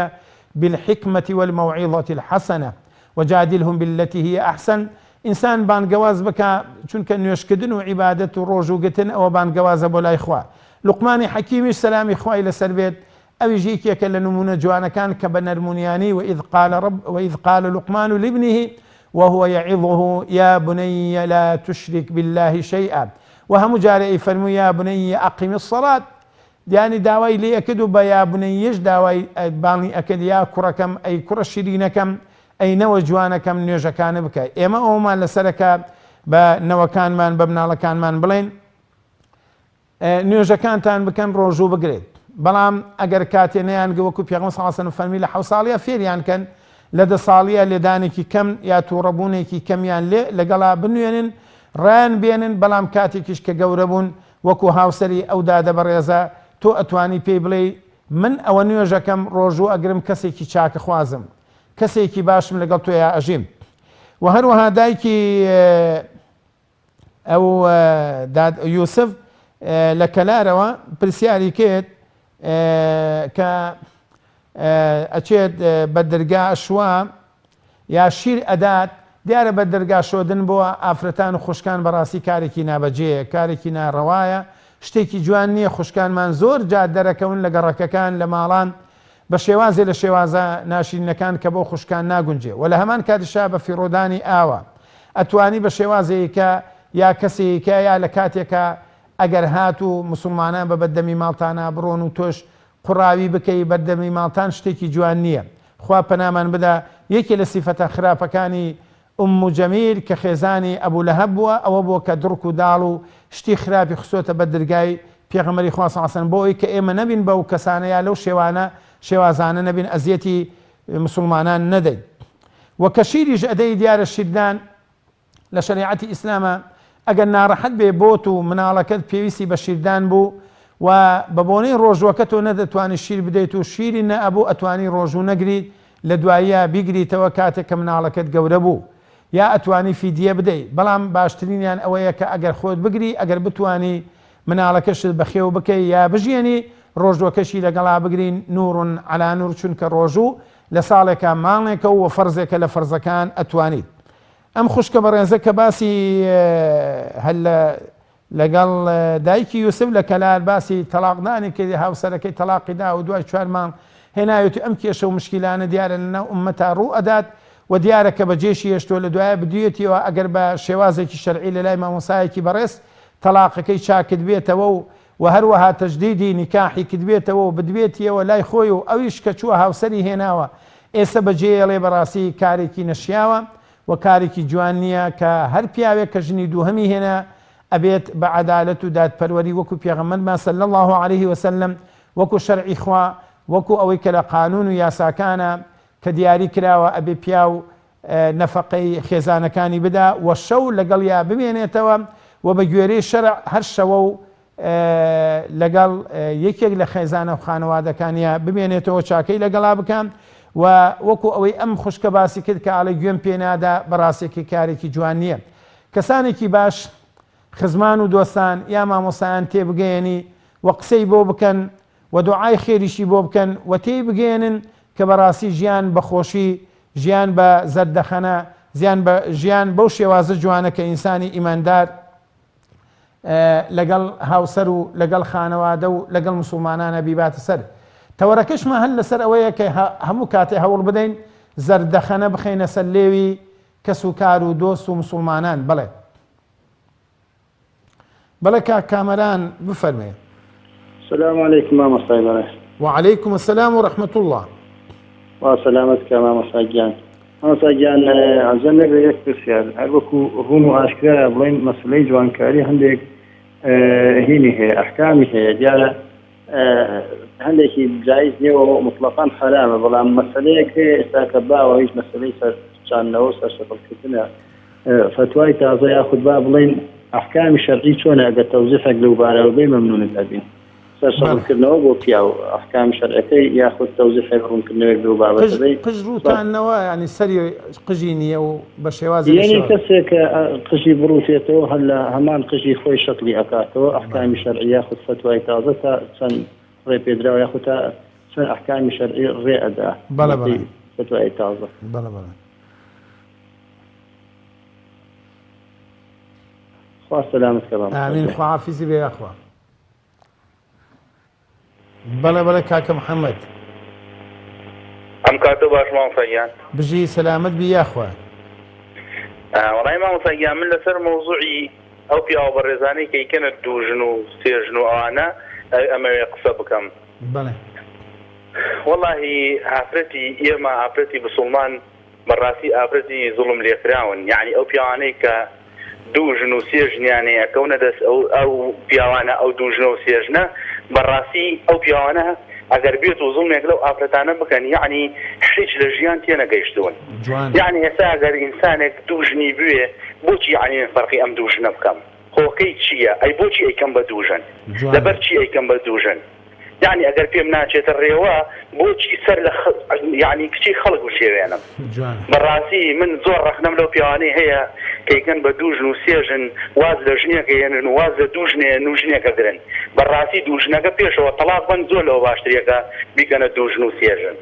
بالحکمة والموعظة الحسنە وجادلهم بالتي هي احسن ئینسان بانگەواز بکا چونکە نوێژکردن و عیبادەت و ڕۆژوو گرتن ئەوە بانگەوازە بۆ لای خوا لوقمانی حەکیمیش سەلامی خوای لەسەر بێت ئەویش یەکێکە لە نموونە جوانەکان کە بە نەرمونیانی وإذ قال رب وإذ قال لقمان لابنه وهو يعظه يا بني لا تشرك بالله شيئا و هەموو جارێ ئەیفەرموو یا بني أقم الصلاة یانی داوای لێ ئەکرد و بە یا بنیش داوای بانگی ئەکرد یا کوڕەکەم ئەی کوڕە شیرینەکەم ئەی نەوە جوانەکەم نوێژەکانە بکە ئێمە ئەومان لەسەرەکە بە نەوەکانمان بە مناڵەکانمان بڵێن نوێژەکانتان بکەن ڕۆژوو بگرێت بەڵام ئەگەر کاتێ نەیان وەکو پێغەمبەر صلی الله علیه و فەرمی لە حەو ساڵیە فێریان کەن لە دە ساڵیە لێدانێکی کەم یا تووڕەبوونێکی کەمیان لێ لەگەڵا بنوێنن ڕایان بێنن بەڵام کاتێکیش کە گەورە بوون وەکو هاوسەری ئەو دادە بەڕێزە تۆ ئەتوانی پێی بڵێی من ئەوە نوێژەکەم ڕۆژوو ئەگرم کەسێکی چاکەخوازم کەسێکی باشم لەگەڵ تۆیا ئەژیم. و هەروەها دایکی ئەو داد یوسف لە کەلارەوە پرسیاری کرد کە ئەچێت بە درگا ئەشوا یا شیر ئەدات، دیارە بە دەرگا شۆدن بۆ ئافرەتان و خوشکان بەڕاستی کارێکی نابەجێیە، کارێکی ناڕەوایە، شتێکی جوان نییە، خوشکانمان زۆر جار دەرەکەون لە گەڕەکەکان، لە ماڵان بە شێوازێ لە شێوازە ناشرینەکان کە بۆ خوشکان ناگونجێ وە لە هەمان کاتیشا بە فیڕۆدانی ئاوە ئەتوانی بە شێوازێیکە یا کەسێیکە یا لە کاتێکا ئەگەر هاتوو موسوڵمانان بە بەردەمی ماڵتانا بڕۆن و تۆش قوڕاوی بکەی بەردەمی ماڵتان شتێکی جوان نیە خوا پەنامان بدا یەکێ لە سیفەتە خراپەکانی ئوم جەمیل کە خێزانی ئەبو لەهەب بووە ئەوە بووە کە دڕک و داڵ و شتی خراپی خستۆتە بەر درگای پێغەمبەری خوا صلی اللە علیە بۆ ئەوەی کە ئێمە نەبین بەو کەسانە یا لەو شێوانە شێوازانە نەبین ئەزیەتی مسوڵمانان نەدەین وە کە شیریش ئەدەی دیارە شیردان لە شەریعەتی ئیسلاما ئەگەر ناڕەحەت بێ بۆت و مناڵەکەت پێویستی بە شیردان بوو و بە بۆنەی ڕۆژووەکە تۆ نەدەتوانی شیر بدەیت و شیری نەئەبوو ئەتوانی ڕۆژوو نەگریت لە دواییا بیگریتەوە کاتێک کە مناڵەکەت گەورە بوو یا ئەتوانی فیدیە بدەی بەڵام باشترینیان ئەوەیە کە ئەگەر خۆت بگری ئەگەر بتوانی مناڵەکەشت بەخێو بکەی یا بژیەنی ڕۆژووەکەشی لەگەڵا بگری نور علی نور چونکە ڕۆژوو لە ساڵێکا مانگێکە و فەرزێکە لە فەرزەکان ئەتوانیت ئەم خوشکە بەڕێزە کە باسی هەر لە لەگەڵ دایکی یوسف لە کەلار باسی تەلاقدانی کرد هاوسەرەکەی تەلاقی دا و دوای چوار مانگ هێناوێتی ئەم کێشە و مشکیلانە دیارە لەناو ئوممەتا ڕوو ئەدات و دیارە کە بەجێشی هێشتووە لە دوایە بدوێتیەوە ئەگەر بە شێوازێکی شەرعی لە لای مامۆسایەکی بەڕێز تەلاقەکەی چاکردبێتەوە و و هەروەها تەجدیدی نیکاحی کردبێتەوە و بدوێتیەوە لای خۆی و ئەویش کە چووە هاوسەری هێناوە ئێسە بەجێیەڵێ بەڕاستی کارێکی نەشیاوە و کارێکی جوان نیە کە هەر پیاوێک کە ژنی دووهەمی هێنا ئەبێت بە عەدالەت و دادپەروەری وەکو پێغەمبەرمان صلی اللە علیه وسلم وەکو شەرعی خوا وەکو ئەوەی کە لە قانون و یاساکانە کە دیاری کراوە ئەبێ پیاو نەفەقەی خێزانەکانی بدا و شەو لەگەڵیا بمێنێتەوە و بە گوێرەی شەرع هەر شەوە و لەگەڵ یەکێک لە خێزانە و خانەوادەکانیا بمێنێتەوە چاکەی لەگەڵا بکا و وەکو ئەوەی ئەم خوشکە باسی کرد کە ئاڵێ گوێم پێ نادا بەڕاستێکی کارێکی جوان نییە کەسانێکی باش خزمان و دۆستان یا مامۆستایان تێبگەیەنی و قسەی بۆ بکەن و دوعای خێریشی بۆ بکەن و تێی بگەیەنن کە بەڕاستی ژیان بە خۆشی ژیان بە زەردەخەنە زیان بە ژیان بەو شێوازە جوانە کە ئینسانی ئیماندار لەگەڵ هاوسەر و لەگەڵ خانەوادە و لەگەڵ مسوڵمانانە بیباتە سەر. تەوەرەکەشمان هەر لەسەر ئەوەیە کە هەموو کاتێ هەوڵ بدەین زەردەخەنە بخەینە سەر لێوی کەس و کار و دۆست و مسوڵمانان. بەڵێ. بەڵێ کاک کامەران بفەرمێ. سلام علیکم مامۆستای بەڕێز. وعلیکم السلام و رحمة اللە. خوا سەلامەت کا مامۆستا گیان. مامۆستا گیان عەزە نەبێ یەک پرسیار هەر وەکو ڕوون و ئاشکرایە بڵێین مەسەلەی جوانکاری هەندێک هینی هەیە ئەحکامی هەیە دیارە هەندێکی جایز نییە و مطلقاً حرامە بەڵام مەسەلەیەک هەیە ئێستا کە باوە هیچ مەسەلەی سەر چاندنەوە و سەرشەتڵکردنە فەتوای تازە یاخود با بڵێین ئەحکامی شەرعی چۆنە ئەگەر تەوزیحێک لەو بارەوە بێ مەمنونت ئەبین. سەر شەڕ کردنەوە بۆ پیاو ئەحکامی شەرعەکەی یاخود تەوزیحێک ڕوونکردنەوەیەک لەو بابەتە بەی. قژ ڕووتاندنەوە یانی سەری قژی نییە و بە شێوازی لە یانی کەسێک کە قژی بڕووتێتەوە هەر لە هەمان قژی خۆی شەتڵی ئەکاتەوە ئەحکامی شەرعی یاخود فەتوای تازە تا چەند ڕێ پێدراوە یاخود تا چەند ئەحکامی شەرعی ڕێ ئەدا بەڵێ بەڵێ فەتوای تازە. بەڵێ بەڵێ. خوا سەلامەت کە مامۆستا ئامین گیان. خواحافیزی بێ یاخوا. بەڵێ بەڵێ کاکە محمد. ئەم کاتە باش مامۆستا گیان. بژی سەلامەت بی یاخوا. وەڵایی مامۆستا گیان من لەسەر مەوزوعی ئەو پیاوە بەڕێزانەی کە ئیکەنە دوو ژن و سێ ژن و ئەوانە ئەمەوێ قسە بکەم. بەڵێ. وەڵاهی ئافرەتی ئێمە ئافرەتی بسوڵمان بەڕاستی ئافرەتی زوڵم لێکراون یەعنی ئەو پیاوانەی کە دوو ژن و سێ ژنیان هەیە ئەکەونە دەست ئەو ئەو پیاوانە ئەو دوو ژنە و سێ ژنە بەڕاستی ئەو پیاوانە ئەگەر بێت و زوڵمێک لەو ئافرەتانە بکەن یەعنی هیچ لە ژیان تێنەگەیشتوون جوانە. یەعنی ئێستا ئەگەر ئینسانێک دوو ژنی بوێ بۆچی یەعنی من فەرقی ئەم دوو ژنە بکەم هۆکەی چییە ئەی بۆچی ئەیکەم بە دوو ژن جوانە. لەبەر چی ئەیکەم بە دوو ژن. یانی ئەگەر پێم ناچێتە ڕێوە بۆچی سەر لە یانی کچی خەڵک بشێوێنم بەڕاستی من زۆر ڕەخنەم لەو پیاوانەی هەیە کەیکەن بە دوو ژن و سێ ژن واز لە ژنێک ئەیەنن و واز لە دوو ژن ئەیەنن و ژنێک ئەگرن بەڕاستی دوو ژنەکە پێشەوە تەڵاق بەن زۆر لەوە باشتریەکە بیکەنە دوو ژن و سێ ژن.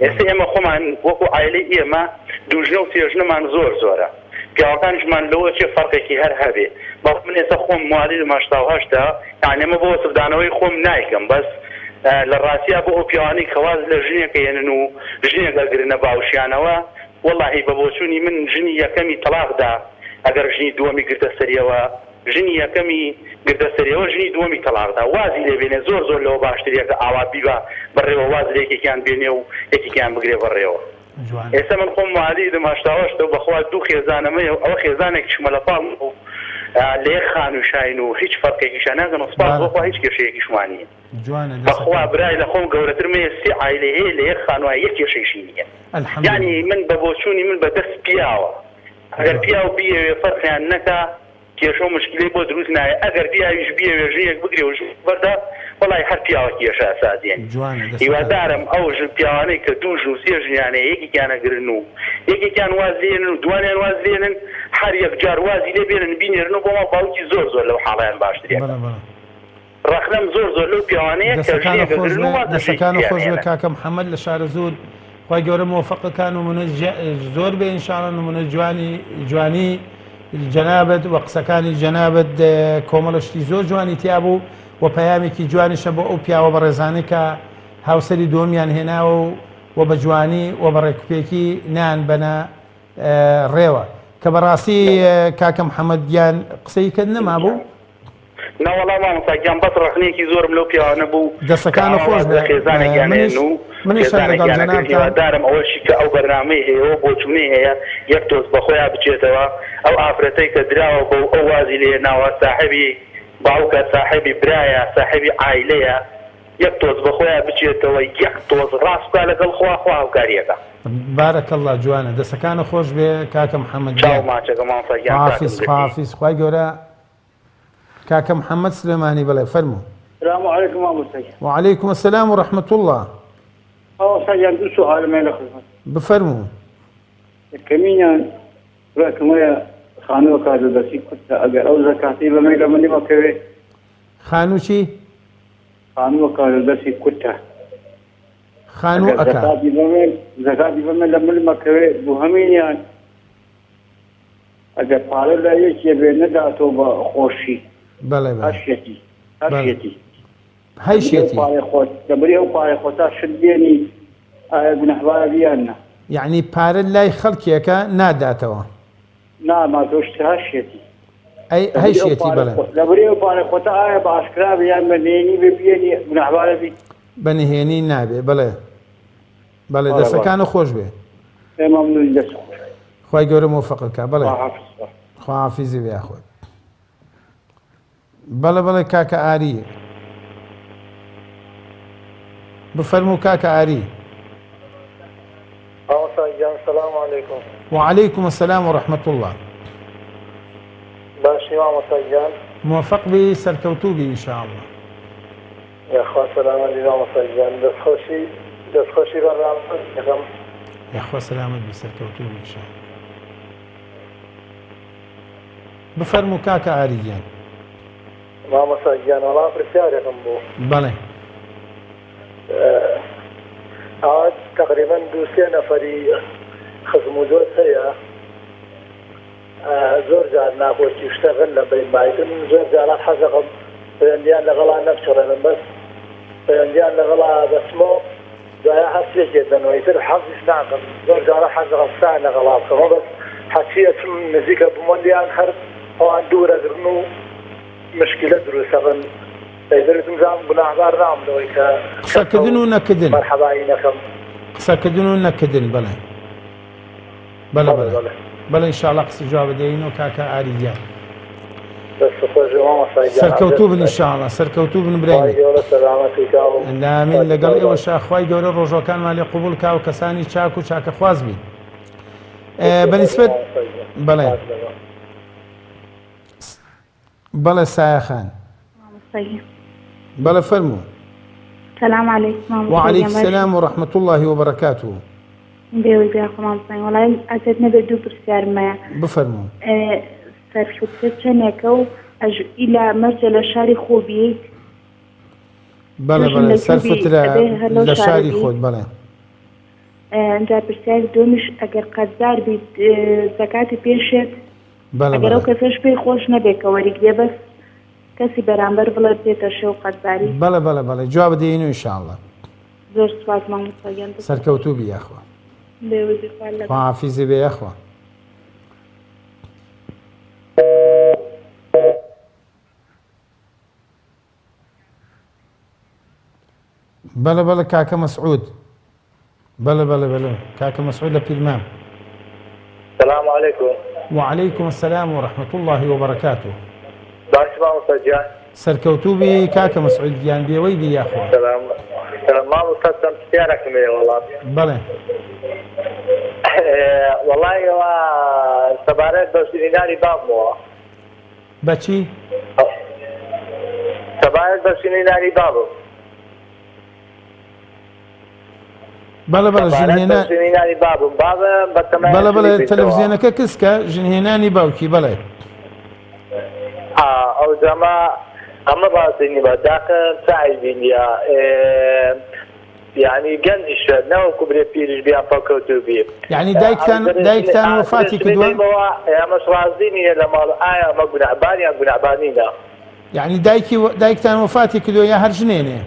ئێستا ئێمە خۆمان وەکو عایلەی ئێمە دووژنە و سێژنەمان زۆر زۆرە پیاوەکانیشمان لەوە چێ فەرقێکی هەر هەبێ بەڵام من ئێستا خۆم موالیدم 88 ە یانی ئەمە بۆ وەسفدانەوەی خۆم نایکەم بەس لە ڕاستیا بۆ ئەو پیاوانەی کە واز لە ژنێک ئەیەنن و ژنێک ئەگرنە باوشیانەوە وەڵاهی بە بۆچوونی من ژنی یەکەمی تەڵاق دا ئەگەر ژنی دووەمی گرتە سەریەوە ژنی یەکەمی گرتە سەریەوە ژنی دووەمی تەڵاق دا وازی لێ بێنێ زۆر زۆر لەوە باشتریە کە ئاوا بیبا بەڕێوە واز لە یەکێکیان بێنێ و یەکێکیان بگرێ بەڕێوە ئێستا من خۆم موالیدم هەشتاوهەشتە و بەخوا دوو خێزانم هەیە و ئەوە خێزانێکیشمە لە پاڵم و لە یەک خانووشاین و هیچ فەرقێکیشیان ناکەن و سوپاس بۆ خوا هیچ کێشەیەکیشمان نییە بەخوا برای لە خۆم گەورەترم هەیە سێ عایلەی هەیە لە یەک خانووە یەک کێشەیشی نییە یانی من بە بۆچوونی من بە دەست پیاوە ئەگەر پیاو بیەوێ فەرقیان نەکا کێشە و مشکیلەی بۆ دروست نایە ئەگەر پیاویش بیەوێ ژنێک بگرێ و ژن بەردا وەڵای هەر پیاوە کێشە ئەسازێنی جوانە دەستەکانت هیوادارم ئەو ژن پیاوانەی کە دوو ژن و سێ ژنیان هەیە یەکێکیان ئەگرن و یەکێکیان واز لێنن و دوانیان واز لێنن هەر یەکجار وازی لێ بێنن بینێرن و بۆ ماڵ باوکی زۆر زۆر لەو حاڵەیان باشترە. بەڵێ بەڵێ. ڕەخنەم زۆر زۆر لەو پیاوانەیە کە دەسەکانت ژنێک خۆش ئەگرن و بێ واز لە ژنێکی دەسەکانت تریان خۆش بێ ئەهێنن. کاکە محمد لە شارەزوور خوای گەورە مۆفەقەکان نمونەی زۆر بێ ان شاء اللە نمونەی جوانی جوانی جەنابت و قسەکانی جەنابت کۆمەڵە شتی زۆر جوانی تیا بوو و پەیامێکی جوانیشە بۆ ئەو پیاوە بەڕێزانەی کە هاوسەری دووەمیان هێناوە و و بە جوانی و بە ڕێکوپێکی نان بەنە ڕێوە کە بەڕاستی کاکە محەممەد گیان قسەی کەت نەمابوو نەوەڵا مامۆستا گیان بەس ڕەخنەیەکی زۆرم لەو پیاوانە بوو کە دەستەکانت ئاوا خۆش واز لە بێ خێزانێکیان منیش ئەیەن و منیش هەر لەگەڵ خێزانێکیان ئەگرن جەنابتان. هیوادارم ئەوەشی کە ئەو بەرنامەی هەیە و بۆچوونەی هەیە یەک تۆز بەخۆیا بچێتەوە ئەو ئافرەتەی کە دراوە بەو ئەو وازی لێ هێناوە ساحێبی باوکە ساحێبی برایە ساحێبی عایلەیە یەک تۆز بەخۆیا بچێتەوە یەک تۆز ڕاست بکا لەگەڵ خوا خوا هاوکاری ئەکا. بارک اللە جوانە دەسەکانت خۆش بێ کاکە محمد چاو گیان. ماچەکەم مامۆستا گیان کاتم خواحافیز گرتی. خواحافیز خوای گەورە کاکە محمد سلێمانی بڵێ فەرموو. سلام علیکم مامۆستا گیان. وعلیکم السلام و رحمة اللە. مامۆستا گیان دوو سوئالم هەیە لە خزمەت. بفەرموو. یەکەمینیان کوڕێکم هەیە خانوو ئەکات لە دەستی کورتە ئەگەر ئەو زەکاتەی بەمەی لە منی مەکەوێ. خانوو چی؟ خانوو ئەکات لە دەستی کورتە. خانوو ئەگەر ئەکا. زەکاتی بەمێ زەکاتی بەمێ لە مل مەکەوێ دووهەمینیان ئەگەر پارە لای یەکێ بێ نەداتەوە بە خۆشی بەڵێ بەڵێ هەشیەتی بەڵێ هەشیەتی لەبری ئەو هەیشێتی. پارەی خۆت لەبری ئەو پارەی خۆتا شت بێنی ئایا گوناحبارە بی یان نا؟ یەعنی پارە لای خەڵکێکە ناداتەوە. نا ماتۆ شت هەشیەتی ئەی لەبری ئەو هەیشێتی پارەی بەڵێ. خۆت لەبری ئەو پارەی خۆتا ئایا بە ئاشکرا بێ یان بە نهێنی بێ بیێنی گوناحبارە بی؟ بە نهێنی نابێ بەڵێ. بەڵێ بەڵێ بەڵێ. دەسەکانت خۆش بێ. ئێ مەمنونی دەست خۆش. خوای گەورە مۆفەقت کا بەڵێ. خواحافیز. خواحافیزی بێ یاخود. بەڵێ بەڵێ کاکە ئاری. بفەرموو کاکە ئاری. مامۆستا گیان سلام علیکم. وعلیکم السلام و رحمة اللە. باشی مامۆستا گیان؟ مۆفەق بی سەرکەوتوو بی ان شاء اللە. یاخوا سەلامەت بی مامۆستا گیان دەستخۆشی دەستخۆشی بەرنامەت دەکەم. یاخوا سەلامەت بی سەرکەوتوو بی ان شاء اللە. بفەرموو کاکە ئاری گیان. مامۆستا گیان وەڵا پرسیارێکم بوو. بەڵێ. ئاوا تەقریبەن دوو سێ نەفەری خزم و دۆست هەیە زۆر جار ناکۆکی و شتەغن لە بەین بایتن زۆر جاران حەزەکەم پەیوەندیان لەگەڵا نەپچڕێنم بەس پەیوەندیان لەگەڵا بەسمۆ دوایە هەر تێکێ دەنەوە ئیتر حەزیش ناکەم زۆر جاران حەزەکەم قسەیان لەگەڵا بکەمەوە بەس هەرچی ئەچم نزیکە بمۆ لیان هەر ئەوان دوورەگرن و مشکیلە دروستەبن ئیتر وتم زام گوناهبار نابم لەوەی کە قسەکردن و نەکردن مەرحەبایی نەکەم. قسەکردن و نەکردن بەڵێ. بەڵێ بەڵێ بەڵێ بەڵێ. بەڵێ ان شاء اللە قسە جوابت دەینەوە کاکە ئاری گیان. دەست خۆش بێ مامۆستا گیان سەرکەوتوو بن ئەجەرت ان شاء اللە سەرکەوتوو بن برای خوای من. گەورە سەلامەتی کا و ئامین پاکی لەگەڵ کا و ئێوەشا خوای گەورە ڕۆژوەکانمان لێ قبوڵ کا و کەسانی چاک و چاکەخواز بین. دەست بە خۆش بێ نیسبەت مامۆستا گیان بەڵێ پاک لەگەڵ. بەڵێ سایە خان. مامۆستا گیان. بەڵێ فەرموو. سلام علیکم مامۆستا وعلیک گیان باشی سلام و رحمة اللە وبرکاته. بێوەی برا خۆ مامۆستا گیان وەڵای ئەزیەت نەبێت دوو پرسیارم هەیە بفەرموو. سەرفوترە چەنێکە و ئەژ ئیلا مەرجە لە شاری خۆ بیت بەڵێ تۆ ژن بەڵێ لە کوێ بی سەرفترە ئەبێ هەر لەو لە شارە شاری بی خۆت بەڵێ. ئینجا پرسیاری دووەمیش ئەگەر قەرزار بیت زەکاتی پێشێت بەڵێ ئەگەر ئەو بەڵێ. کەسەش پێی خۆش نەبێ کە وەریگرێ بەس کەسی بەرامبەر بڵێ پێتە شێ و قەرزاری. بەڵێ بەڵێ بەڵێ جواب دەینو ان شاء اللە. زۆر سوپاس مامۆستا گیان دەست سەرکەوتوو بی یاخوا. بێوەی بی خوا لەگەڵ. خواحافیزی بێ یاخوا. بەڵێ بەڵێ کاکە مەسعود. بەڵێ بەڵێ بەڵێ کاکە مەسعود لە پیرمام. سلام علیکم. وعلیکم السلام و رحمة اللە و بەرەکاته. باشی مامۆستا گیان. سەرکەوتوو بی کاکە مەسعود گیان بێوەی بی یاخوا. سلام سلام مامۆستا چەند پرسیارێکم هەیە وەڵا. بەڵێ. وەڵای ئەوە سەبارەت بە ژنینانی بابمەوە. بە چی؟ سەبارەت بە ژنینانی بابم. بەڵێ بەڵێ ژنهێنا ژنهێنانی بابم بابم بە تەمای بەڵێ بەڵێ تەلەڤزیۆنەکە کسکە ژنهێنانی باوکی بەڵێ ئەو جەما ئەمە ڕاستی نیوە داخم چاوی بینیە یعنی گەنجیشە نەوەکو برێ پیریش بیان پەکەوتو بی یعنی دایکتان دایکتان وەفاتی کردووە ئەمەش ڕازی نییە لە ماڵ ئایا ئەمە گوناهبار یان گوناهبار نینە یەعنی دایکی دایکتان وەفاتی کردوە یا هەر ژنێنێ؟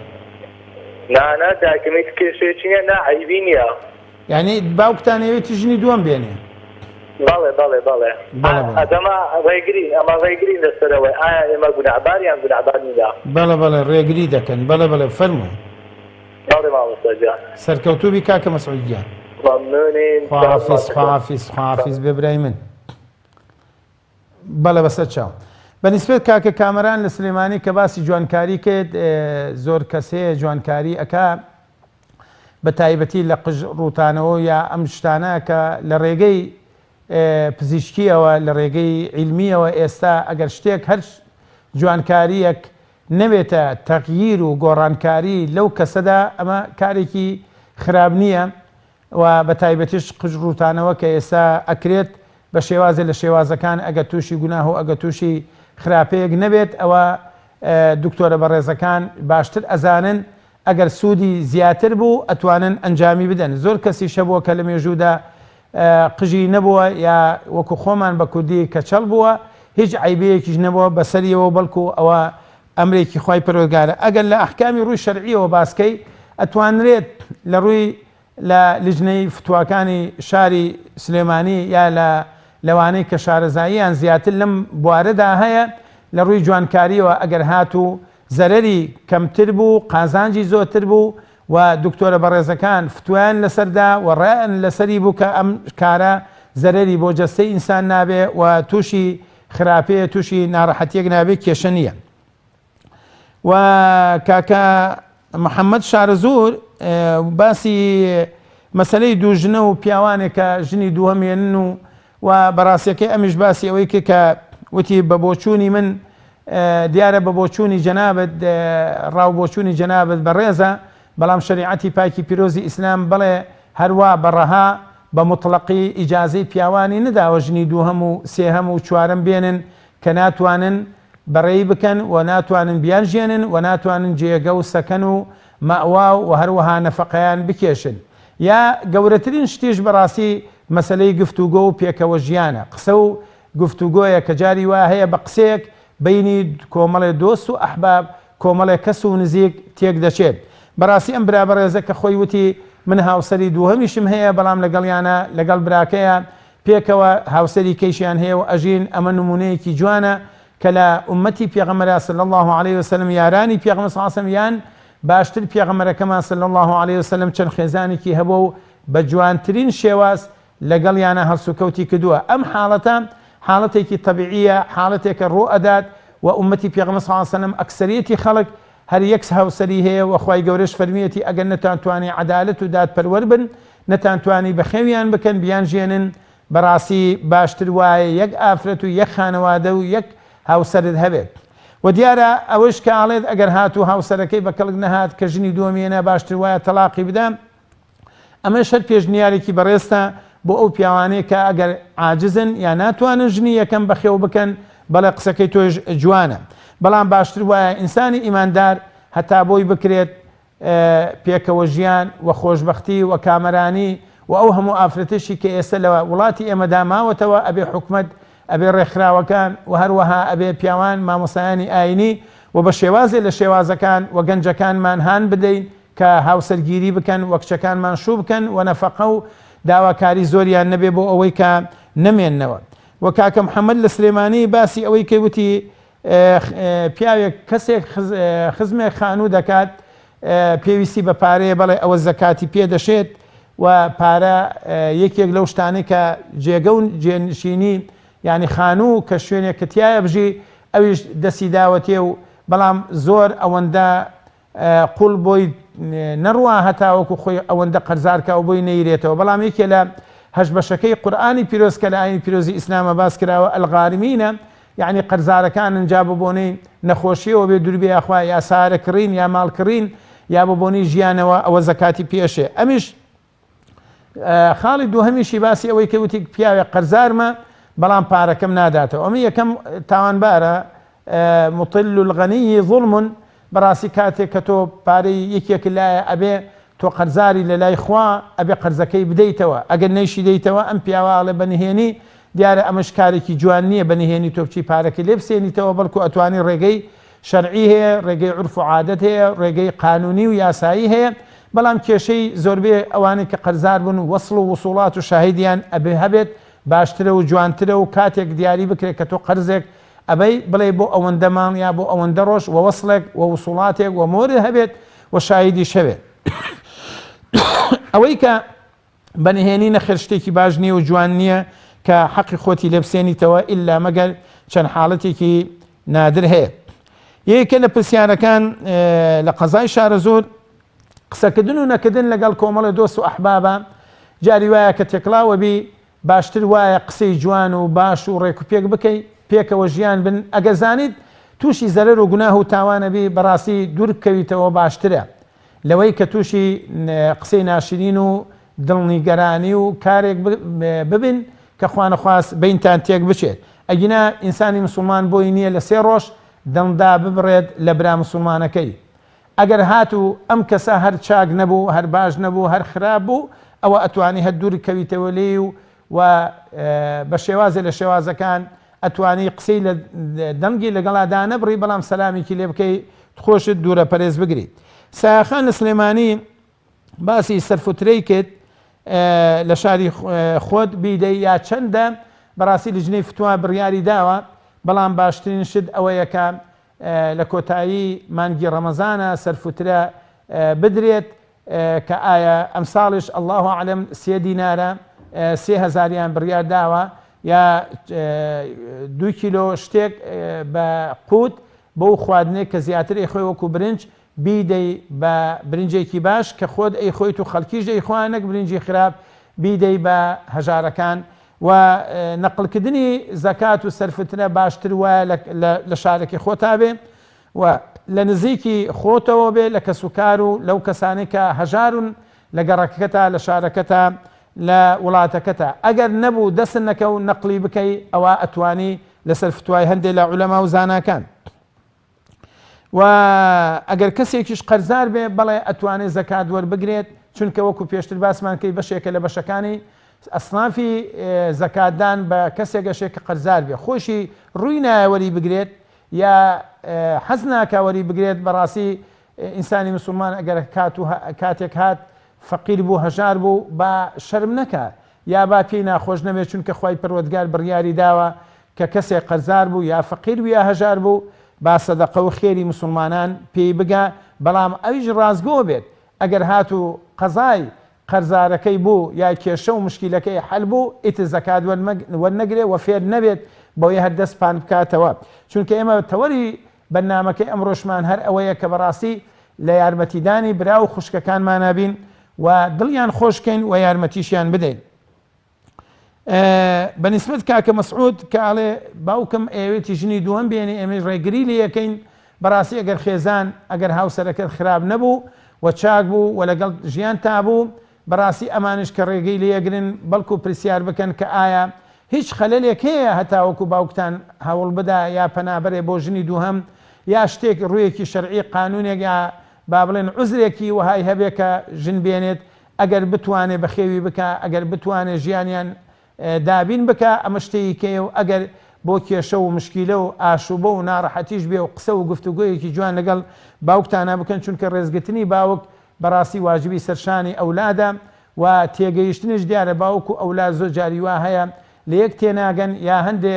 نا نا دایکم هیچ کێشەیەکی نیە نا عەیبی نیە. یەعنی باوکتان ئەیەوێتی ژنی دووەم بێنێ؟ بەڵێ بەڵێ بەڵێ بەڵێ بەڵێ. ئەدەمە ڕێگرین ئەمە ڕێگرین لەسەرەوەی ئایا ئێمە گوناهبار یان گوناهبار نینە؟ بەڵێ بەڵێ ڕێگری دەکەن بەڵێ بەڵێ فەرموو. بەڵێ مامۆستا گیان. سەرکەوتوو بی کاکە مەسعود گیان. مەمنونین. خواحافیز خواحافیز خواحافیز بێ برای من. بەڵێ بەسەر چاو. بە نیسبەت کاکە کامەران لە سلێمانی کە باسی جوانکاری کرد زۆر کەس هەیە جوانکاری ئەکا بە تایبەتی لە قژ ڕووتانەوە یا ئەم شتانە کە لە ڕێگەی پزیشکیەوە لە ڕێگەی عیلمیەوە ئێستا ئەگەر شتێک هەر جوانکاریەک نەبێتە تەغییر و گۆڕانکاری لەو کەسەدا ئەمە کارێکی خراپ نییە و بە تایبەتیش قژ ڕووتانەوە کە ئێستا ئەکرێت بە شێوازێ لە شێوازەکان ئەگەر تووشی گوناه و ئەگەر تووشی خراپەیەک نەبێت ئەوە دکتۆرە بەڕێزەکان باشتر ئەزانن ئەگەر سوودی زیاتر بوو ئەتوانن ئەنجامی بدەن زۆر کەسیش هەبووە کە لە مێژوودا قژی نەبووە یا وەکو خۆمان بە کوردی کەچەڵ بووە هیچ عەیبەیەکیش نەبووە بەسەریەوە بەڵکو ئەوە ئەمرێکی خوای پەروەردگارە ئەگەر لە ئەحکامی ڕووی شەرعیەوە باس کەی ئەتوانرێت لە ڕووی لە لیژنەی فتواکانی شاری سلێمانی یا لە لەوانەی کە شارەزاییان زیاتر لەم بوارەدا هەیە لە ڕووی جوانکاریەوە ئەگەر هاتوو زەرەری کەمتر بوو قازانجی زۆرتر بوو و دکتۆرە بەڕێزەکان فتوایان لەسەر دا و ڕایان لەسەری بوو کە ئەم کارە زەرەری بۆ جەستەی ئینسان نابێ و تووشی خراپەیە تووشی ناڕەحەتیەک نابێ کێشە نییە و کاکە محەممەد شارەزوور باسی مەسلەی دوو ژنە و پیاوانێک کە ژنی دووەمێنن و و بەڕاستەکەی ئەمیش باسی ئەوەی کرد کە وتی بە بۆچوونی من دیارە بە بۆچوونی جەنابت ڕاو بۆچوونی جەنابت بەڕێزە بەڵام شەریعەتی پاکی پیرۆزی ئیسلام بڵێ هەروا بە ڕەها بە موتڵەقی ئیجازەی پیاوانی نەداوە ژنی دووهەم و سێهەم و چوارەم بێنن کە ناتوانن بەڕێی بکەن و ناتوانن بیانژیێنن و ناتوانن جێگە و سەکەن و مەئوا و هەروەها نەفەقەیان بکێشن یا گەورەترین شتیش بەڕاستی مەسەلەی گفتوگۆ و پێکەوە ژیانە قسە و گفتوگۆیە کە جاری وا هەیە بە قسەیەک بەینی کۆمەڵێ دۆست و ئەحباب کۆمەڵێ کەس و نزیک تێک دەچێت. بەڕاستی ئەم برا بەڕێزە کە خۆی وتی من هاوسەری دووهەمیشم هەیە بەڵام لەگەڵیانە لەگەڵ براکەیا پێکەوە هاوسەری کەیشیان هەیە و ئەژین ئەمە نمونەیەکی جوانە کە لە ئوممەتی پێغەمبەرا صلی اللە علیە وسلم یارانی پێغەمبەر صلی اللە علیە وسلم یان باشتر پێغەمبەرەکەمان صلی اللە علیە وسلم چەند خێزانێکی هەبووە و بە جوانترین شێواز لەگەڵیانا هەڵسوکەوتی کردووە، ئەم حاڵەتە حاڵەتێکی تەبیعیە، حاڵەتێکە ڕووئەدات و ئوممەتی پێغەمبەر صلی اللە علیە وسلم ئەکسەریەتی خەڵک هەر یەک هاوسەری هەیە و خوای گەورەش فەرمیەتی ئەگەر نەتانتوانی عەدالەت و دادپەروەر بن نەتانتوانی بەخێویان بکەن بیانژێنن بەڕاستی باشتر وایە یەک ئافرەت و یەک خانەوادە و یەک هاوسەرت هەبێت. و دیارە ئەوەش کە ئاڵێت ئەگەر هاتوو هاوسەرەکەی بە کەڵک نەهات کە ژنی دووەمی هێنا باشتر وایە تەڵاقی بدا، ئەمەش هەر پێشنیارێکی بەڕێزتە بۆ ئەو پیاوانەی کە ئەگەر عاجزن یا ناتوانن ژنی یەکەم بەخێو بکەن، بەڵێ قسەکەی تۆش جوانە بەڵام باشتر وایە ئینسانی ئیماندار هەتا بۆی بکرێت پێکەوە ژیان و خۆشبەختی و کامەرانی و ئەو هەموو ئافرەتەشی کە ئێستا لە وڵاتی ئێمەدا ماوەتەوە ئەبێ حکومەت ئەبێ ڕێکخراوەکان و هەروەها ئەبێ پیاوان مامۆستایانی ئاینی و بە شێوازێ لە شێوازەکان و گەنجەکانمان هان بدەین کە هاوسەرگیری بکەن و کچەکانمان شوو بکەن و نەفەقە و داواکاری زۆریان نەبێ بۆ ئەوەی کە نەمێننەوە و کاکە محەممەد لە سلێمانی باسی ئەوەی کە وتی پیاوێک کەسێک خزمێک خانوو دەکات پێویستی بە پارەیە بەڵێ ئەوە زەکاتی پێ دەشێت و پارە یەکێک لەو شتانەی کە جێگە و جێنشینی یعنی خانوو کە شوێنێک کە تایە بژی ئەویش دەستی داوەتێ و بەڵام زۆر ئەوەندە قوڵ بۆی نەڕوا هەتاوەکو خۆی ئەوەندە قەرزار کا و بۆی نەیرێتەوە بەڵام یەکێ لە هەشت بەشەکەی قورئانی پیرۆز کە لە ئاینی پیرۆزی ئیسلامە باس کراوە الغارمینە یعنی قەرزارەکانن جا بە بۆنەی نەخۆشیەوە بێ دووربێ یاخوا یا سارە کڕین یا ماڵ کڕین یا بە بۆنەی ژیانەوە ئەوە زەکاتی پێشێ ئەمیش خاڵی دووهەمیشی باسی ئەوەی کە وتی پیاوێک قەرزارمە بەڵام پارەکەم ناداتەوە ئەمە یەکەم تاوانبارە مطل الغنی ظلم بەڕاستی کاتێک کە تۆ پارەی یەکێک لایە ئەبێ تۆ قەرزاری لە لای خوا ئەبێ قەرزەکەی بدەیتەوە ئەگەر نەیشی دەیتەوە ئەم پیاوە ئەڵێ بە نهێنی دیارە ئەمەش کارێکی جوان نییە بە نهێنی تۆ بچی پارەکەی لێ بسێنیتەوە بەڵکو ئەتوانی ڕێگەی شەرعی هەیە، ڕێگەی عورف و عادەت هەیە، ڕێگەی قانونی و یاسایی هەیە، بەڵام کێشەی زۆربەی ئەوانەی کە قەرزار بوون وەسڵ و وسوڵات و شاهیدیان ئەبێ هەبێت باشترە و جوانترە و کاتێک دیاری بکرێت کە تۆ قەرزێک ئەبەی بڵێی بۆ ئەوەندە مانگ یا بۆ ئەوەندە ڕۆژ وە وەسڵێک وە وسوڵاتێک وە مۆرێ هەبێت و شاهیدیش هەبێت. ئەوەی کە بە نهێنی نەخێر شتێکی باش نییە و جوان نییە کە حەقی خۆتی لێ بسێنیتەوە ئیلا مەگەر چەند حاڵەتێکی نادر هەیە. یەکە لە پرسیارەکان لە قەزای شارەزوور قسەکردن و نەکردن لەگەڵ کۆمەڵی دۆست و ئەحبابە جاری وایە کە تێکڵاوە بی باشتر وایە قسەی جوان و باش و ڕێک و پێک بکەی پێکەوە ژیان بن ئەگەر زانیت تووشی زەرەر و گوناه و تاوانە بی بەڕاستی دوور بکەویتەوە باشترە لەوەی کە تووشی قسەی ناشرین و دڵنیگەرانی و کارێک ببن کە خوانەخواست بەینتان تێک بچێت ئەگینا ئینسانی مسوڵمان بۆی نییە لە سێ ڕۆژ دڵندا ببڕێت لە برا مسوڵمانەکەی ئەگەر هاتوو ئەم کەسە هەر چاک نەبوو هەر باش نەبوو هەر خراپ بوو ئەوە ئەتوانی هەر دوور کەویتەوە لێی و و بە شێوازێ لە شێوازەکان ئەتوانی قسەی لە دەنگی لەگەڵا دانەبڕی بەڵام سەلامێکی لێ بکەی خۆشت دوورە پەرێز بگری. سایەخان لە سلێمانی باسی سەرفوترەی کرد لە شاری خۆت بیدەی یا چەندە بەڕاستی لجنەی فتوا بڕیاری داوە بەڵام باشترین شت ئەوەیە کە لە کۆتایی مانگی ڕەمەزانە سەرفوترە بدرێت کە ئایا ئەمساڵیش اللە اعلم سێ دینارە سێ هەزاریان بڕیار داوە یا دوو کیلۆ شتێک بە قوت بەو خواردنێک کە زیاتر ئەیخۆی وەکو برنج بیدەی بە برنجێکی باش کە خۆت ئەیخۆیت و خەڵکیش دەیخوا نەک برنجی خراپ بیدەی بە هەژارەکان و نەقڵکردنی زەکات و سەرفترە باشتر وایە لە شارەکەی خۆتا بێ و لە نزیکی خۆتەوە بێ لە کەسوکار و لەو کەسانەی کە هەژارن لە گەڕەکەکەتا لە شارەکەتا لە وڵاتەکەتا ئەگەر نەبوو دەست نەکە و نەقلی بکەی ئەوا ئەتوانی لەسەر فتوای هەندێ لە عولەما و زاناکان و ئەگەر کەسێکیش قەرزار بێ بەڵێ ئەتوانێ زەکات وەربگرێت چونکە وەکو پێشتر باسمان کەی بەشێکە لە بەشەکانی ئەسنافی زەکاتدان بە کەسێک ئەشێ کە قەرزار بێ خۆشی ڕووی نایە وەری بگرێت یا حەز ناکا وەری بگرێت بەڕاستی ئینسانی مسوڵمان ئەگەر کات و کاتێک هات فەقیر بوو هەژار بوو با شەرم نەکا یا با پێی ناخۆش نەبێت چونکە خوای پەروەردگار بڕیاری داوە کە کەسێک قەرزار بوو یا فەقیر بوو یا هەژار بوو با سەدەقە و خێری مسوڵمانان پێی بگا بەڵام ئەویش ڕاستگۆ بێت ئەگەر هاتوو قەزای قەرزارەکەی بوو یا کێشە و مشکیلەکەی حەل بوو ئیتر زەکات وەرنەگرێ وە فێر نەبێت بەوەی هەر دەست پان بکاتەوە چونکە ئێمە تەوەری بەرنامەکەی ئەمڕۆشمان هەر ئەوەیە کە بەڕاستی لە یارمەتیدانی برا و خوشکەکانمانا بین و دڵیان خۆش کەین و یارمەتیشیان بدەین. بە نیسبەت کاکە مەسعود کە ئەڵێ باوکم ئەیەوێتی ژنی دووەم بێنێ ئێمەش ڕێگری لێ ئەکەین بەڕاستی ئەگەر خێزان ئەگەر هاوسەرەکەت خراپ نەبوو و چاک بوو و لەگەڵ ژیانتا بوو بەڕاستی ئەمانیش کە ڕێگەی لێ ئەگرن بەڵکو پرسیار بکەن کە ئایا هیچ خەلەلێک هەیە هەتاوەکو باوکتان هەوڵ بدا یا پەنا بەرێ بۆ ژنی دووهەم یا شتێک ڕوویەکی شەرعی قانونێک یا با بڵێن عوزرێکی وەهای هەبێ کە ژن بێنێت ئەگەر بتوانێ بەخێوی بکا، ئەگەر بتوانێ ژیانیان دابین بکا، ئەمە شتێکی کەیە و ئەگەر بۆ کێشە و مشکیلە و ئاشوبە و ناڕەحەتیش بێ و قسە و گفتوگۆیەکی جوان لەگەڵ باوکتانا بکەن، چونکە ڕێزگرتنی باوک بەڕاستی واجبی سەرشانی ئەولادە و تێگەیشتنیش دیارە باوک و ئەولاد زۆر جاری وا هەیە لەیەک تێناگەن یا هەندێ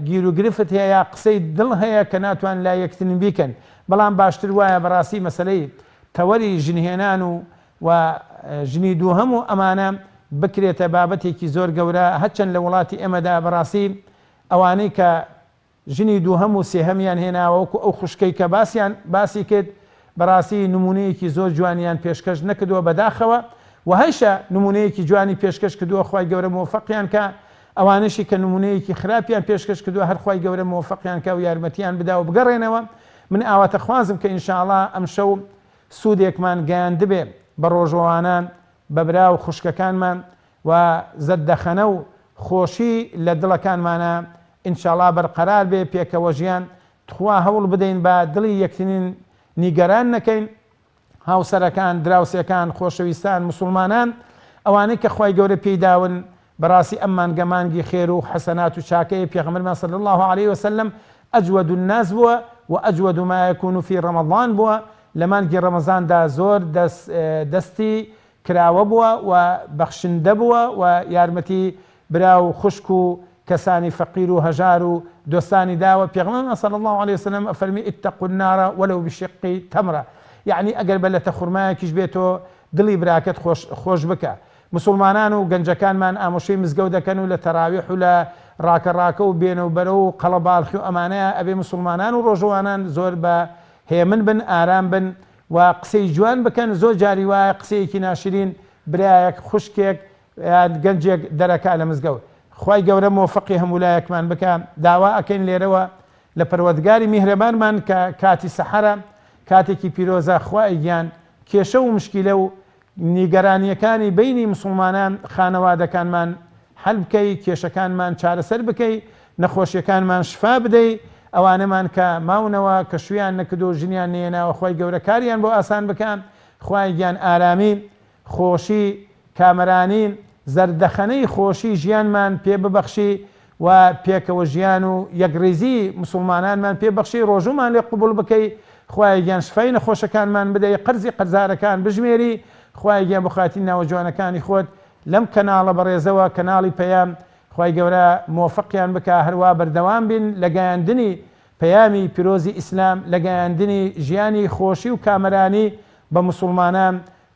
گیروگرفت هەیە یا قسەی دڵ هەیە کە ناتوان لای یەکترین بیکەن، بەڵام باشتر وایە بەڕاستی مەسەلەی تەوەری ژنهێنان و و ژنی دووهەم و ئەمانە بکرێتە بابەتێکی زۆر گەورە هەرچەند لە وڵاتی ئێمەدا بەڕاستی ئەوانەی کە ژنی دووهەم و سێهەمیان هێناوە وەکو ئەو خوشکەی کە باسیان باسی کرد بەڕاستی نمونەیەکی زۆر جوانیان پێشکەش نەکردووە بەداخەوە و هەیشە نمونەیەکی جوانی پێشکەش کردووە خوای گەورە مۆفەقیان کا ئەوانەشی کە نمونەیەکی خراپیان پێشکەش کردووە هەر خوای گەورە مۆفەقیان کا و یارمەتیان بدا و بگەڕێنەوە من ئاواتەخوازم کە ان شاءاللە ئەمشەو سوودێکمان گەیاندبێ بە ڕۆژوەوانان، بە برا و خوشکەکانمان و زەردەخەنە و خۆشی لە دڵەکانمانا ان شاءاللە بەرقەرار بێ پێکەوەژیان، تخوا هەوڵ بدەین با دڵی یەکترین نیگەران نەکەین، هاوسەرەکان، دراوسێکان، خۆشەویستان، موسوڵمانان، ئەوانەی کە خوای گەورە پێی داون، بەڕاستی ئەم مانگە مانگی خێر و حەسەنات و چاکەیە، پێغەمبەرمان صلی اللە علیە وسلم اجود الناس بووە و اجود ما یکون فی رمضان بووە، لە مانگی ڕەمەزاندا زۆر دەستی کراوە بووە و بەخشندە بووە و یارمەتی برا و خوشک و کەسانی فەقیر و هەژار و دۆستانی داوە، پێغەمبەرمان صلی اللە علیە وسلم ئەفەرمی اتقوا النار ولو بشق تمرە یەعنی ئەگەر بە لەتە خورمایەکیش بێ تۆ دڵی براکەت خۆش خۆش بکە. موسوڵمانان و گەنجەکانمان ئامۆشەی مزگەوت دەکەن و لە تەراویح و لە ڕاکە ڕاکە و بێنە و بەرە و قەڵەباڵخی و ئەمانەیە ئەبێ موسوڵمانان و ڕۆژووانان زۆر بە هێمن بن ئارام بن و قسەی جوان بکەن زۆر جاری وایە قسەیەکی ناشرین برایەک خوشکێک یان گەنجێک دەرەکا لە مزگەوت خوای گەورە مۆفەقی هەموو لایەکمان بکا داوا ئەکەین لێرەوە لە پەروەردگاری میهرەبانمان کە کاتی سەحەرە کاتێکی پیرۆزە خوای گیان کێشە و مشکیلە و نیگەرانیەکانی بەینی مسوڵمانان خانەوادەکانمان حەل بکەی کێشەکانمان چارەسەر بکەی نەخۆشیەکانمان شفا بدەی ئەوانەمان کە ماونەوە کە شویان نەکردو ژنیان نەیەناوە خوای گەورە کاریان بۆ ئاسان بکا خوای گیان ئارامی خۆشی کامەرانی زەردەخەنەی خۆشی ژیانمان پێ ببەخشی و پێکەوە ژیان و یەکڕیزی موسوڵمانانمان پێ بەخشی ڕۆژوومان لێ قبوڵ بکەی خوایە گیان شفای نەخۆشەکانمان بدەی قەرزی قەرزارەکان بژمێری خوایە گیان بۆ خاتری ناوە جوانەکانی خۆت لەم کەناڵە بەڕێزەوە کەناڵی پەیام خوای گەورە مۆفەقیان بکا هەروا بەردەوام بین لە گەیاندنی پەیامی پیرۆزی ئیسلام لە گەیاندنی ژیانی خۆشی و کامەرانی بە موسوڵمانان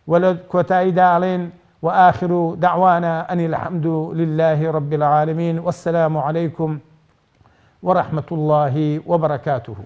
وە لە کۆتاییدا ئەڵێین وآخر دعوانا ان الحمد للە رب العالمین والسلام علیکم ورحمە اللە وبرکاته.